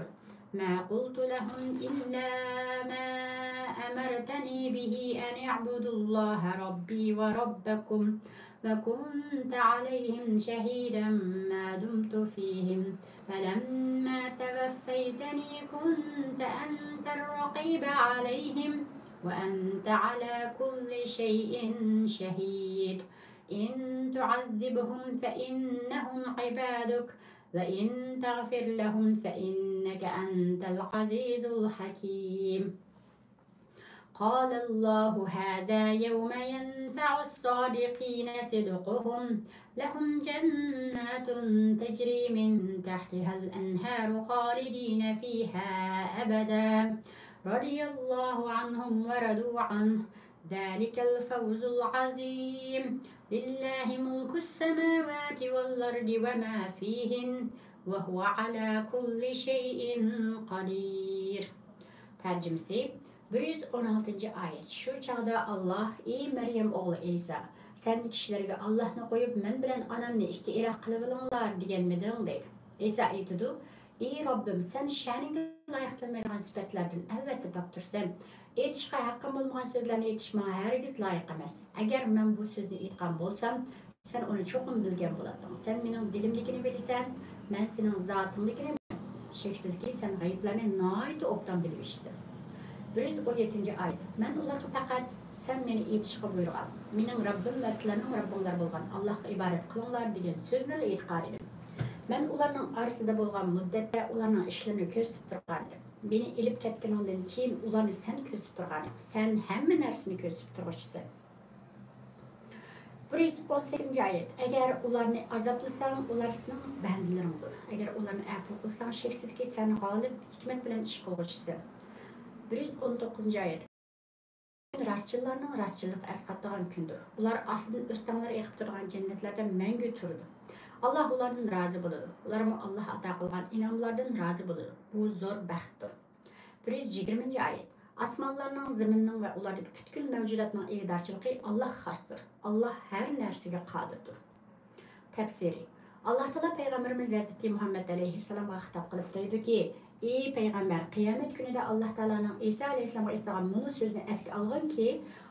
ما قلت لهم إلا ما أمرتني به أن اعبدوا الله ربي وربكم وكنت عليهم شهيدا ما دمت فيهم فلما توفيتني كنت أنت الرقيب عليهم وأنت على كل شيء شهيد إن تعذبهم فإنهم عبادك وإن تغفر لهم فإنك أنت العزيز الحكيم قال الله هذا يوم ينفع الصادقين صدقهم لهم جنات تجري من تحتها الأنهار خالدين فيها أبدا رضي الله عنهم ورضوا عنه ذلك الفوز العظيم لله ملك السماوات والأرض وما فيهن وهو على كل شيء قدير تەرجىمىسى. بىر يۈز ئون ئالتىنچى ئايەت. شۇ چاغدا ئاللاھ، ئى مەريەم ئوغلى ئەيسا، سەن كىشىلەرگە ئاللاھنى قويۇپ، مەن بىلەن ئانامنى ئىككى ئىلاھ قىلىۋېلىڭلار دېگەنمىدىڭ؟ دەيدۇ. ئەيسا ئېيتىدۇ، ئى رەببىم، سەن شەنىڭگە لايىق كەلمەيدىغان سۈپەتلەردىن ئەلۋەتتە پاك تۇرسەن. ئېيتىشقا ھەققىم بولمىغان سۆزلەرنى ئېيتىش ماڭا ھەرگىز لايىق ئەمەس. ئەگەر مەن بۇ سۆزنى ئېيتقان بولسام، سەن ئۇنى چوقۇم بىلگەن بولاتتىڭ. سەن مېنىڭ دىلىمدىكىنى بىلىسەن، مەن سېنىڭ زاتىڭدىكىنى بىلىمەن. شەكسىزكى، سەن غەيىبلەرنى ناھايىتى ئوبدان بىلىۋېتىسەن. بىر يۈز ئون يەتتىنچى ئايەت. مەن ئۇلارغا پەقەت سەن مېنى ئېيتىشقا بۇيرۇغان، مېنىڭ رەببىم ۋە سىلەرنىڭ رەببىڭلار بولغان ئاللاھقا ئىبادەت قىلىڭلار دېگەن سۆزنىلا ئېيتقانىدىم. مەن ئۇلارنىڭ ئارىسىدا بولغان مۇددەتتە ئۇلارنىڭ ئىشلىرىنى كۆزىتىپ تۇرغانىدىم. مېنى ئېلىپ كەتكىنىڭدىن كېيىن ئۇلارنى سەن كۆزىتىپ تۇرغانىدىڭ. سەن ھەممە نەرسىنى كۆزىتىپ تۇرغۇچىسەن. بىر يۈز ئون سەككىزىنچى ئايەت. ئەگەر ئۇلارنى ئازابلىساڭ، ئۇلار سېنىڭ بەندىلىرىڭدۇر. ئەگەر ئۇلارنى ئەپۇ قىلساڭ، شەكسىزكى، سەن غالىپ، ھېكمەت بىلەن ئىش قىلغۇچىسەن. بىر يۈز ئون توققۇزىنچى ئايەت. راستچىللارنىڭ راستچىللىقى ئەسقاتىدىغان كۈندۇر. ئۇلار ئاستىدىن ئۆستەڭلەر ئېقىپ تۇرىدىغان جەننەتلەردە مەڭگۈ تۇرىدۇ. ئاللاھ ئۇلاردىن رازى بولىدۇ. ئۇلارمۇ ئاللاھ ئاتا قىلغان ئىنئاملاردىن رازى بولىدۇ. بۇ زور بەختتۇر. بىر يۈز يىگىرمىنچى ئايەت. ئاسمانلارنىڭ، زېمىننىڭ ۋە ئۇلاردىكى پۈتكۈل مەۋجۇداتنىڭ ئىگىدارچىلىقى ئاللاھقا خاستۇر. ئاللاھ ھەر نەرسىگە قادىردۇر. تەپسىرى. ئاللاھ تائالا پەيغەمبىرىمىز ھەزرىتى مۇھەممەد ئەلەيھىسسالامغا خىتاب قىلىپ دەيدۇكى، ئى پەيغەمبەر، قىيامەت كۈنىدە ئاللاھ تائالانىڭ ئىسا ئەلەيھىسسالامغا ئېيتىدىغان مۇنۇ سۆزىنى ئەسكە ئالغىنكى،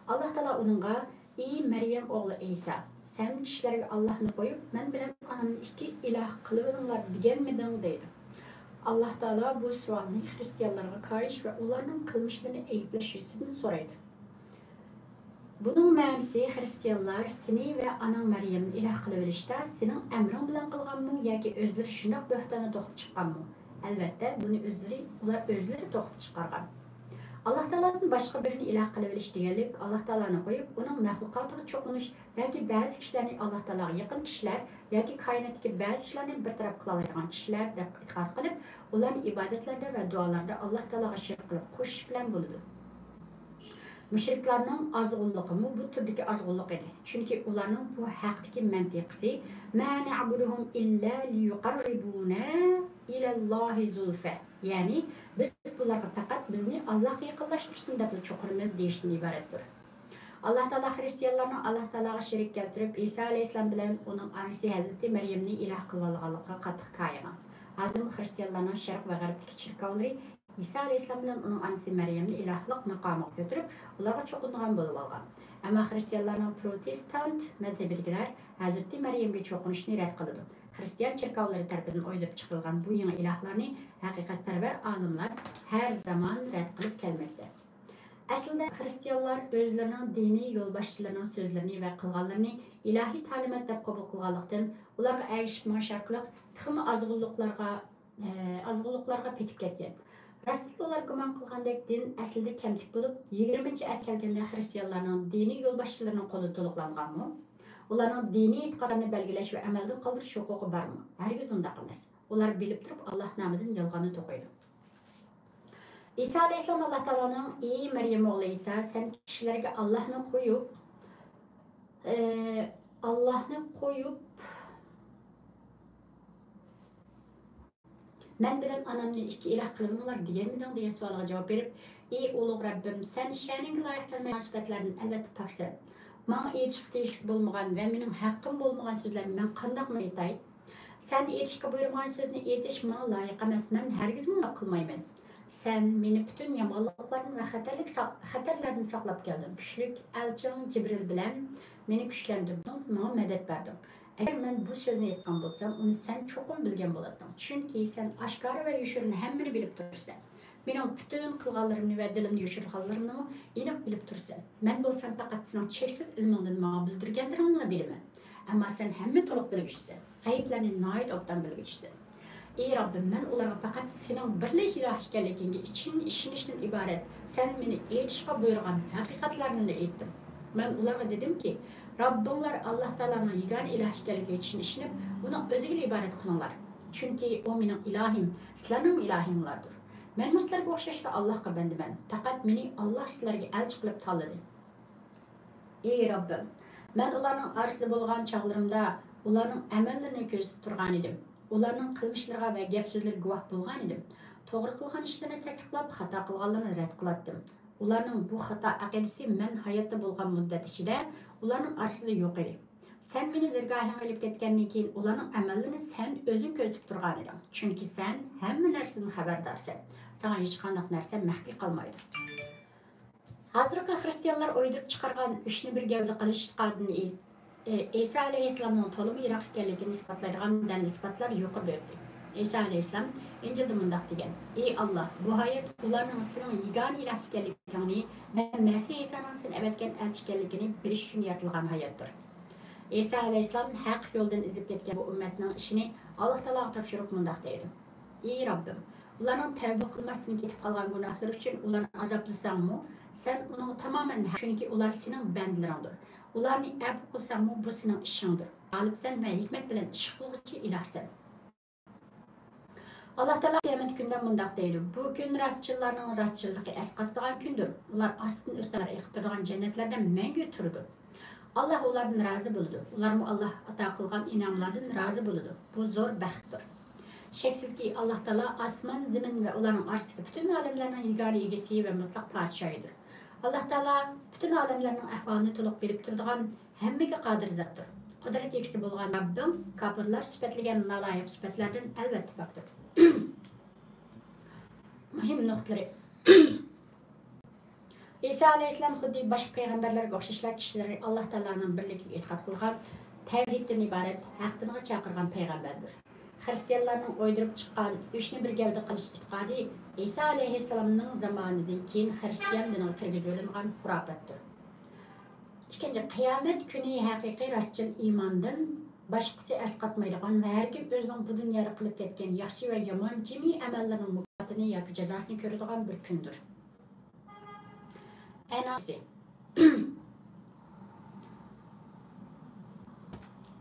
ئاللاھ تائالا ئۇنىڭغا، ئى مەريەم ئوغلى ئىسا، سەن كىشىلەرگە ئاللاھنى قويۇپ، مەن بىلەن ئانامنى ئىككى ئىلاھ قىلىۋېلىڭلار دېگەنمىدىڭ؟ دەيدۇ. ئاللاھ تائالا بۇ سوئالنى خىرىستىيانلارغا كايىش ۋە ئۇلارنىڭ قىلمىشلىرىنى ئەيىبلەش يۈزىسىدىن سورايدۇ. بۇنىڭ مەنىسى، خىرىستىيانلار سېنى ۋە ئاناڭ مەريەمنى ئىلاھ قىلىۋېلىشتا سېنىڭ ئەمرىڭ بىلەن قىلغانمۇ ياكى ئۆزلىرى شۇنداق بۆھتاننى توقۇپ چىققانمۇ؟ ئەلۋەتتە، بۇنى ئۆزلىرى، ئۇلار ئۆزلىرى توقۇپ چىقارغان. ئاللاھ تائالادىن باشقا بىرىنى ئىلاھ قىلىۋېلىش دېگەنلىك، ئاللاھ تائالانى قويۇپ، ئۇنىڭ مەخلۇقاتىغا چوقۇنۇش ياكى بەزى كىشىلەرنى، ئاللاھ تائالاغا يېقىن كىشىلەر ياكى كائىناتتىكى بەزى ئىشلارنى بىر تەرەپ قىلالايدىغان كىشىلەر دەپ ئېتىقاد قىلىپ، ئۇلارنى ئىبادەتلەردە ۋە دۇئالاردا ئاللاھ تائالاغا شېرىك قىلىپ قوشۇش بىلەن بولىدۇ. مۇشرىكلارنىڭ ئازغۇنلۇقىمۇ بۇ تۈردىكى ئازغۇنلۇق ئىدى. چۈنكى ئۇلارنىڭ بۇ ھەقتىكى مەنتىقىسى، ما نەئبۇدۇھۇم ئىللا لىيۇقەررىبۇنا ئىلەللاھى زۇلفا. يەنى، بىز بۇلارغا پەقەت بىزنى ئاللاھقا يېقىنلاشتۇرسۇن دەپلا چوقۇنىمىز دېيىشتىن ئىبارەتتۇر. ئاللاھ تائالا خىرىستىيانلارنىڭ ئاللاھ تائالاغا شېرىك كەلتۈرۈپ، ئىسا ئەلەيھىسسالام بىلەن ئۇنىڭ ئانىسى ھەزرىتى مەريەمنى ئىلاھ قىلىۋالغانلىقىغا قاتتىق كايىغان. ھازىرمۇ خىرىستىيانلارنىڭ شەرق ۋە غەربتىكى چېركاۋلىرى ئىسا ئەلەيھىسسالام بىلەن ئۇنىڭ ئانىسى مەريەمنى ئىلاھلىق ماقامىغا كۆتۈرۈپ، ئۇلارغا چوقۇنىدىغان بولۇۋالغان. ئەمما خىرىستىيانلارنىڭ پروتېستانت مەزھىپىدىكىلەر ھەزرىتى مەريەمگە چوقۇنۇشنى رەت قىلىدۇ. خىرىستىيان چېركاۋلىرى تەرىپىدىن ئويدۇرۇپ چىقىرىلغان بۇ يېڭى ئىلاھلارنى ھەقىقەتپەرۋەر ئالىملار ھەر زامان رەت قىلىپ كەلمەكتە. ئەسلىدە خىرىستىيانلار ئۆزلىرىنىڭ دىنىي يولباشچىلىرىنىڭ سۆزلىرىنى ۋە قىلغانلىرىنى ئىلاھىي تەلىمات دەپ قوبۇل قىلغانلىقتىن، ئۇلارغا ئەگىشىپ مېڭىش ئارقىلىق تېخىمۇ ئازغۇنلۇقلارغا، ئازغۇنلۇقلارغا پېتىپ كەتكەن. راستتىنلا ئۇلار گۇمان قىلغاندەك دىن ئەسلىدە كەمتۈك بولۇپ، يىگىرمىنچى ئەسىرگە كەلگەندە خىرىستىيانلارنىڭ دىنىي يولباشچىلىرىنىڭ قولىدا تولۇقلانغانمۇ؟ ئۇلارنىڭ دىنىي ئېتىقادلىرىنى بەلگىلەش ۋە ئەمەلدىن قالدۇرۇش ھوقۇقى بارمۇ؟ ھەرگىز ئۇنداق ئەمەس. ئۇلار بىلىپ تۇرۇپ ئاللاھ نامىدىن يالغاننى توقۇيدۇ. ئىسا ئەلەيھىسسالام ئاللاھ تائالانىڭ، ئى مەريەم ئوغلى ئىسا، سەن كىشىلەرگە ئاللاھنى قويۇپ، ئى، ئاللاھنى قويۇپ، مەن بىلەن ئانامنى ئىككى ئىلاھ قىلىۋېلىڭلار دېگەنمىدىڭ؟ دېگەن سوئالغا جاۋاب بېرىپ، ئى ئۇلۇغ رەببىم، سەن شەنىڭگە لايىق كەلمەيدىغان سۈپەتلەردىن ئەلۋەتتە پاكسەن. ماڭا ئېيتىشقا تېگىشلىك بولمىغان ۋە مېنىڭ ھەققىم بولمىغان سۆزلەرنى مەن قانداقمۇ ئېيتاي؟ سەن ئېيتىشقا بۇيرۇمىغان سۆزنى ئېيتىش ماڭا لايىق ئەمەس، مەن ھەرگىزمۇ ئۇنداق قىلمايمەن. سەن مېنى پۈتۈن يامانلىقلاردىن ۋە خەتەرلىك ساق-، خەتەرلەردىن ساقلاپ كەلدىڭ. كۈچلۈك ئەلچىڭ جىبرىل بىلەن مېنى كۈچلەندۈردۈڭ، ماڭا مەدەت بەردىڭ. ئەگەر مەن بۇ سۆزنى ئېيتقان بولسام، ئۇنى سەن چوقۇم بىلگەن بولاتتىڭ. چۈنكى سەن ئاشكارا ۋە يوشۇرۇن ھەممىنى بىلىپ تۇرىسەن. مېنىڭ پۈتۈن قىلغانلىرىمنى ۋە دىلىمدا يوشۇرغانلىرىمنىمۇ ئېنىق بىلىپ تۇرىسەن. مەن بولسام پەقەت سېنىڭ چەكسىز ئىلمىڭدىن ماڭا بىلدۈرگەنلىرىڭنىلا بىلىمەن. ئەمما سەن ھەممە تولۇق بىلگۈچىسەن، غەيىبلەرنى ناھايىتى ئوبدان بىلگۈچىسەن. ئى رەببىم، مەن ئۇلارغا پەقەت سېنىڭ بىرلا ئىلاھ ئىكەنلىكىڭگە چىن ئىشىنىشتىن ئىبارەت سەن مېنى ئېيتىشقا بۇيرۇغان ھەقىقەتلەرنىلا ئېيتتىم. مەن ئۇلارغا دېدىمكى، رەببىڭلار ئاللاھ تائالانىڭ يېگانە ئىلاھ ئىكەنلىكىگە چىن ئىشىنىپ، ئۇنىڭ ئۆزىگىلا ئىبادەت قىلىڭلار. چۈنكى ئۇ مېنىڭ ئىلاھىم، سىلەرنىڭمۇ ئىلاھىڭلاردۇر. مەنمۇ سىلەرگە ئوخشاشلا ئاللاھقا بەندىمەن. پەقەت مېنى ئاللاھ سىلەرگە ئەلچى قىلىپ تاللىدى. ئى رەببىم، مەن ئۇلارنىڭ ئارىسىدا بولغان چاغلىرىمدا ئۇلارنىڭ ئەمەللىرىنى كۆزىتىپ تۇرغانىدىم. ئۇلارنىڭ قىلمىشلىرىغا ۋە گەپ-سۆزلىرىگە گۇۋاھ بولغانىدىم. توغرا قىلغان ئىشلىرىنى تەستىقلاپ، خاتا قىلغانلىرىنى رەت قىلاتتىم. ئۇلارنىڭ بۇ خاتا ئەقىدىسى مەن ھاياتتا بولغان مۇددەت ئىچىدە ئۇلارنىڭ ئارىسىدا يوق ئىدى. سەن مېنى دەرگاھىڭغا ئېلىپ كەتكەندىن كېيىن، ئۇلارنىڭ ئەمەللىرىنى سەن ئۆزۈڭ كۆزىتىپ تۇرغانىدىڭ. چۈنكى سەن ھەممە نەرسىدىن خەۋەردارسەن. ساڭا ھېچقانداق نەرسە مەخپىي قالمايدۇ. ھازىرقى خىرىستىيانلار ئويدۇرۇپ چىقارغان ئۈچنى بىر گەۋدە قىلىش ئېتىقادىنى ئىس-، ئى، ئىسا ئەلەيھىسسالامنىڭ تولىمۇ يىراق ئىكەنلىكىنى ئىسپاتلايدىغان دەلىل-ئىسپاتلار يۇقىرىدا ئۆتتى. ئىسا ئەلەيھىسسالام ئىنجىلدا مۇنداق دېگەن، ئى ئاللاھ، بۇ ھايات ئۇلارنىڭ سېنىڭ يېگانە ئىلاھ ئىكەنلىكىڭنى ۋە مەسىھ ئىسانىڭ سەن ئەۋەتكەن ئەلچى ئىكەنلىكىنى بىلىش ئۈچۈن يارىتىلغان ھاياتتۇر. ئەيسا ئەلەيھىسسالام ھەق يولدىن ئېزىپ كەتكەن بۇ ئۈممەتنىڭ ئىشىنى ئاللا تائالاغا تاپشۇرۇپ مۇنداق دەيدۇ: ئى رەببىم، ئۇلارنىڭ تەۋبە قىلماستىن كېتىپ قالغان گۇناھلىرى ئۈچۈن ئۇلارنى ئازابلىساڭمۇ، سەن ئۇنىڭغا تامامەن ھەق، چۈنكى ئۇلار سېنىڭ بەندىلىرىڭدۇر. ئۇلارنى ئەپۇ قىلساڭمۇ، بۇ سېنىڭ ئىشىڭدۇر. غالىبسەن ۋە ھېكمەت بىلەن ئىش قىلغۇچى ئىلاھسەن. ئاللا تائالا قىيامەت كۈنىدە مۇنداق دەيدۇ: بۇ كۈن راستچىللارنىڭ راستچىللىقى ئەسقاتىدىغان كۈندۇر. ئۇلار ئاستىدىن ئۆستەڭلار ئېقىپ تۇرىدىغان جەننەتلەردە مەڭگۈ تۇرىدۇ. ئاللا ئۇلاردىن رازى بولىدۇ. ئۇلارمۇ ئاللا ئاتا قىلغان ئىنئاملاردىن رازى بولىدۇ. بۇ زور بەختتۇر. شەكسىزكى، ئاللا تائالا ئاسمان، زېمىن ۋە ئۇلارنىڭ ئارىسىدىكى پۈتۈن ئالەملەرنىڭ يېگانە ئىگىسى ۋە مۇتلەق پادىشاھىدۇر. ئاللا تائالا پۈتۈن ئالەملەرنىڭ ئەھۋالىنى تولۇق بىلىپ تۇرىدىغان، ھەممىگە قادىر زاتتۇر. قۇدرەت ئىگىسى بولغان رەببىڭ كاپىرلار سۈپەتلىگەن نالايىق سۈپەتلەردىن ئەلۋەتتە پاكتۇر. مۇھىم نۇقتىلىرى. ئىسا ئەلەيھىسسالام خۇددى باشقا پەيغەمبەرلەرگە ئوخشاشلا كىشىلەرگە ئاللا تائالانىڭ بىرلىكىگە ئېتىقاد قىلغان، تەۋھىدتىن ئىبارەت ھەق دىنغا چاقىرغان پەيغەمبەردۇر. خىرىستىيانلارنىڭ ئويدۇرۇپ چىققان ئۈچنى بىر گەۋدە قىلىش ئېتىقادى ئىسا ئەلەيھىسسالامنىڭ زامانىدىن كېيىن خىرىستىيان دىنىغا كىرگۈزۈۋېلىنغان خۇراپاتتۇر. ئىككىنچى، قىيامەت كۈنى ھەقىقىي راستچىل ئىماندىن باشقىسى ئەسقاتمايدىغان ۋە ھەر كىم ئۆزىنىڭ بۇ دۇنيادا قىلىپ كەتكەن ياخشى ۋە يامان جىمى ئەمەللىرىنىڭ مۇكاپاتىنى ياكى جازاسىنى كۆرىدىغان بىر كۈندۇر. ئەنئام سۈرىسى.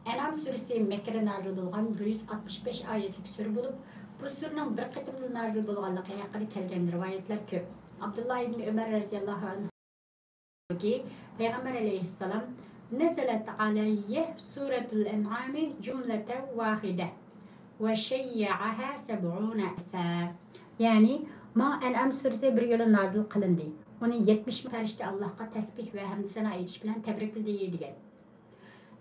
ئەنئام سۈرىسى مەككىدە نازىل بولغان بىر يۈز ئاتمىش بەش ئايەتلىك سۈرە بولۇپ، بۇ سۈرىنىڭ بىر قېتىملا نازىل بولغانلىقى ھەققىدە كەلگەن رىۋايەتلەر كۆپ. ئابدۇللا ئىبنى ئۆمەر رەزىياللاھۇ ئەنھۇ پەيغەمبەر ئەلەيھىسسالام: نزلت علي سورة الأنعام جملة واحدة وشيعها سبعون ألفا. يەنى، ماڭا ئەنئام سۈرىسى بىر يولا نازىل قىلىندى. ئۇنى يەتمىش مىڭ پەرىشتە ئاللاھقا تەسبىھ ۋە ھەمدۇ سانا ئېيتىش بىلەن تەبرىكلىدى، دېگەن.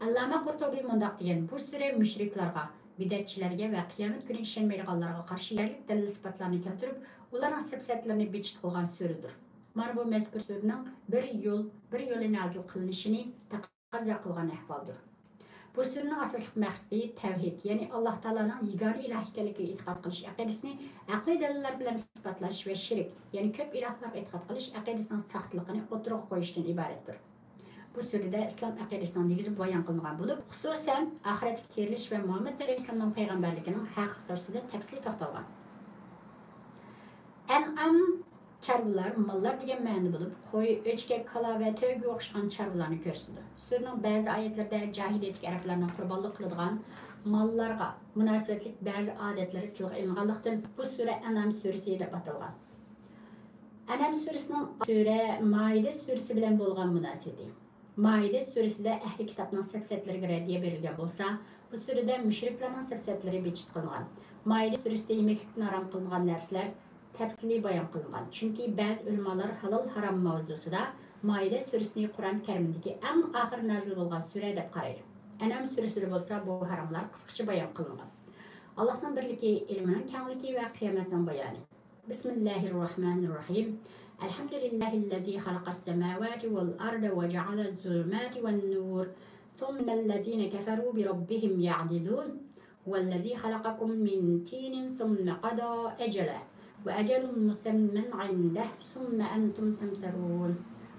ئەللامە قۇرتۇبى مۇنداق دېگەن: بۇ سۈرە مۇشرىكلارغا، بىدئەتچىلەرگە ۋە قىيامەت كۈنىگە ئىشەنمەيدىغانلارغا قارشى يەرلىك دەلىل-ئىسپاتلارنى كەلتۈرۈپ، ئۇلارنىڭ سەپسەتىلىرىنى بىچىت قىلغان سۈرىدۇر. مانا بۇ مەزكۇر سۈرىنىڭ بىر يول، بىر يولى نازىل قىلىنىشىنى تەقەززا قىلغان ئەھۋالدۇر. بۇ سۈرىنىڭ ئاساسلىق مەقسىتى تەۋھىد، يەنى ئاللاھ تائالانىڭ يېگانە ئىلاھ ئىكەنلىكىگە ئېتىقاد قىلىش ئەقىدىسىنى ئەقلىي دەلىللەر بىلەن ئىسپاتلاش ۋە شېرىك، يەنى كۆپ ئىلاھلارغا ئېتىقاد قىلىش ئەقىدىسىنىڭ ساختىلىقىنى ئوتتۇرىغا قويۇشتىن ئىبارەتتۇر. بۇ سۈرىدە ئىسلام ئەقىدىسىنىڭ نېگىزى بايان قىلىنغان بولۇپ، خۇسۇسەن، ئاخىرەتتىكى تىرىلىش ۋە مۇھەممەد ئەلەيھىسسالامنىڭ پەيغەمبەرلىكىنىڭ ھەقلىقى ئۈستىدە تەپسىلىي توختالغان. ئەنئام، چارۋىلار، ماللار دېگەن مەنىدە بولۇپ، قوي، ئۆچكە، كالا ۋە تۆگىگە ئوخشىغان چارۋىلارنى كۆرسىتىدۇ. سۈرىنىڭ بەزى ئايەتلىرىدە جاھىلىيەتتىكى ئەرەبلەرنىڭ قۇربانلىق قىلىدىغان ماللارغا مۇناسىۋەتلىك بەزى ئادەتلىرى تىلغا ئېلىنغانلىقتىن، بۇ سۈرە ئەنئام سۈرىسى دەپ ئاتالغان. ئەنئام سۈرىسىنىڭ سۈرە مائىدە سۈرىسى بىلەن بولغان مۇناسىۋىتى. مائىدە سۈرىسىدە ئەھلى كىتابنىڭ سەپسەتىلىرىگە رەددىيە بېرىلگەن بولسا، بۇ سۈرىدە مۇشرىكلارنىڭ سەپسەتىلىرى بىچىت قىلىنغان. مائىدە سۈرىسىدە يېمەكلىكتىن ھارام قىلىنغان نەرسىلەر تەپسىلىي بايان قىلىنغان. چۈنكى بەزى ئۆلىمالار ھالال-ھارام ماۋزۇسىدا مائىدە سۈرىسىنى قۇرئان كەرىمدىكى ئەڭ ئاخىر نازىل بولغان سۈرە دەپ قارايدۇ. ئەنئام سۈرىسىدە بولسا بۇ ھاراملار قىسقىچە بايان قىلىنغان. ئاللاھنىڭ بىرلىكى، ئىلمىنىڭ كەڭلىكى ۋە قىيامەتنىڭ بايانى. بسم الله الرحمن الرحيم. الحمد لله الذي خلق السماوات والأرض وجعل الظلمات والنور ثم الذين كفروا بربهم يعدلون. هو الذي خلقكم من طين ثم قضى أجلا وأجل مسمى عنده ثم أنتم تمترون.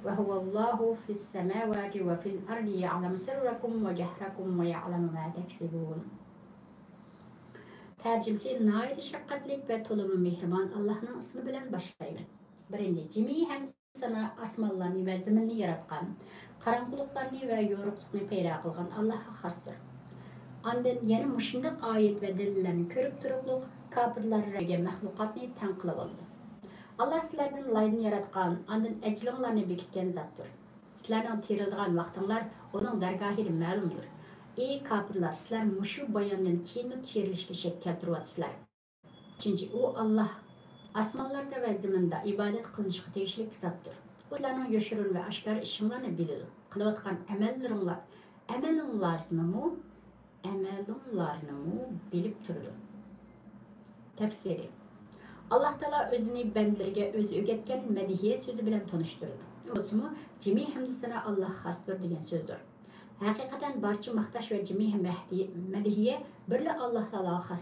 وهو الله في السماوات وفي الأرض يعلم سركم وجهركم ويعلم ما تكسبون. تەرجىمىسى: ناھايىتى شەپقەتلىك ۋە تولىمۇ مېھرىبان ئاللاھنىڭ ئىسمى بىلەن باشلايمەن. بىرىنچى، جىمى ھەمدۇسانا ئاسمانلارنى ۋە زېمىننى ياراتقان، قاراڭغۇلۇقلارنى ۋە يورۇقلۇقنى پەيدا قىلغان ئاللاھقا خاستۇر. ئاندىن يەنە مۇشۇنداق ئايەت ۋە دەلىللەرنى كۆرۈپ تۇرۇپلۇق، كاپىرلار رەببىگە مەخلۇقاتنى تەڭ قىلىۋالىدۇ. ئاللاھ سىلەردىن لايدىن ياراتقان، ئاندىن ئەجىلىڭلارنى بېكىتكەن زاتتۇر. سىلەرنىڭ تىرىلىدىغان ۋاقتىڭلار ئۇنىڭ دەرگاھىدا مەلۇمدۇر. ئى كاپىرلار، سىلەر مۇشۇ باياندىن كېيىنمۇ تىرىلىشكە شەك كەلتۈرۈۋاتىسىلەر. ئۈچىنچى، ئۇ ئاللاھ ئاسمانلاردا ۋە زېمىندا ئىبادەت قىلىنىشقا تېگىشلىك زاتتۇر. ئۇ سىلەرنىڭ يوشۇرۇن ۋە ئاشكارا ئىشىڭلارنى بىلىدۇ. قىلىۋاتقان ئەمەللىرىڭلار، ئەمەلىڭلارنىمۇ، ئەمەلىڭلارنىمۇ بىلىپ تۇرىدۇ. تەپسىرى. ئاللاھ تائالا ئۆزىنى بەندىلىرىگە ئۆزى ئۆگەتكەن مەدھىيە سۆزى بىلەن تونۇشتۇرىدۇ. بولسىمۇ، جىمى ھەمدۇسانا ئاللاھقا خاستۇر دېگەن سۆزدۇر. ھەقىقەتەن بارچە ماختاش ۋە جىمى مەھدى-، مەدھىيە بىرلا ئاللاھ تائالاغا خاس.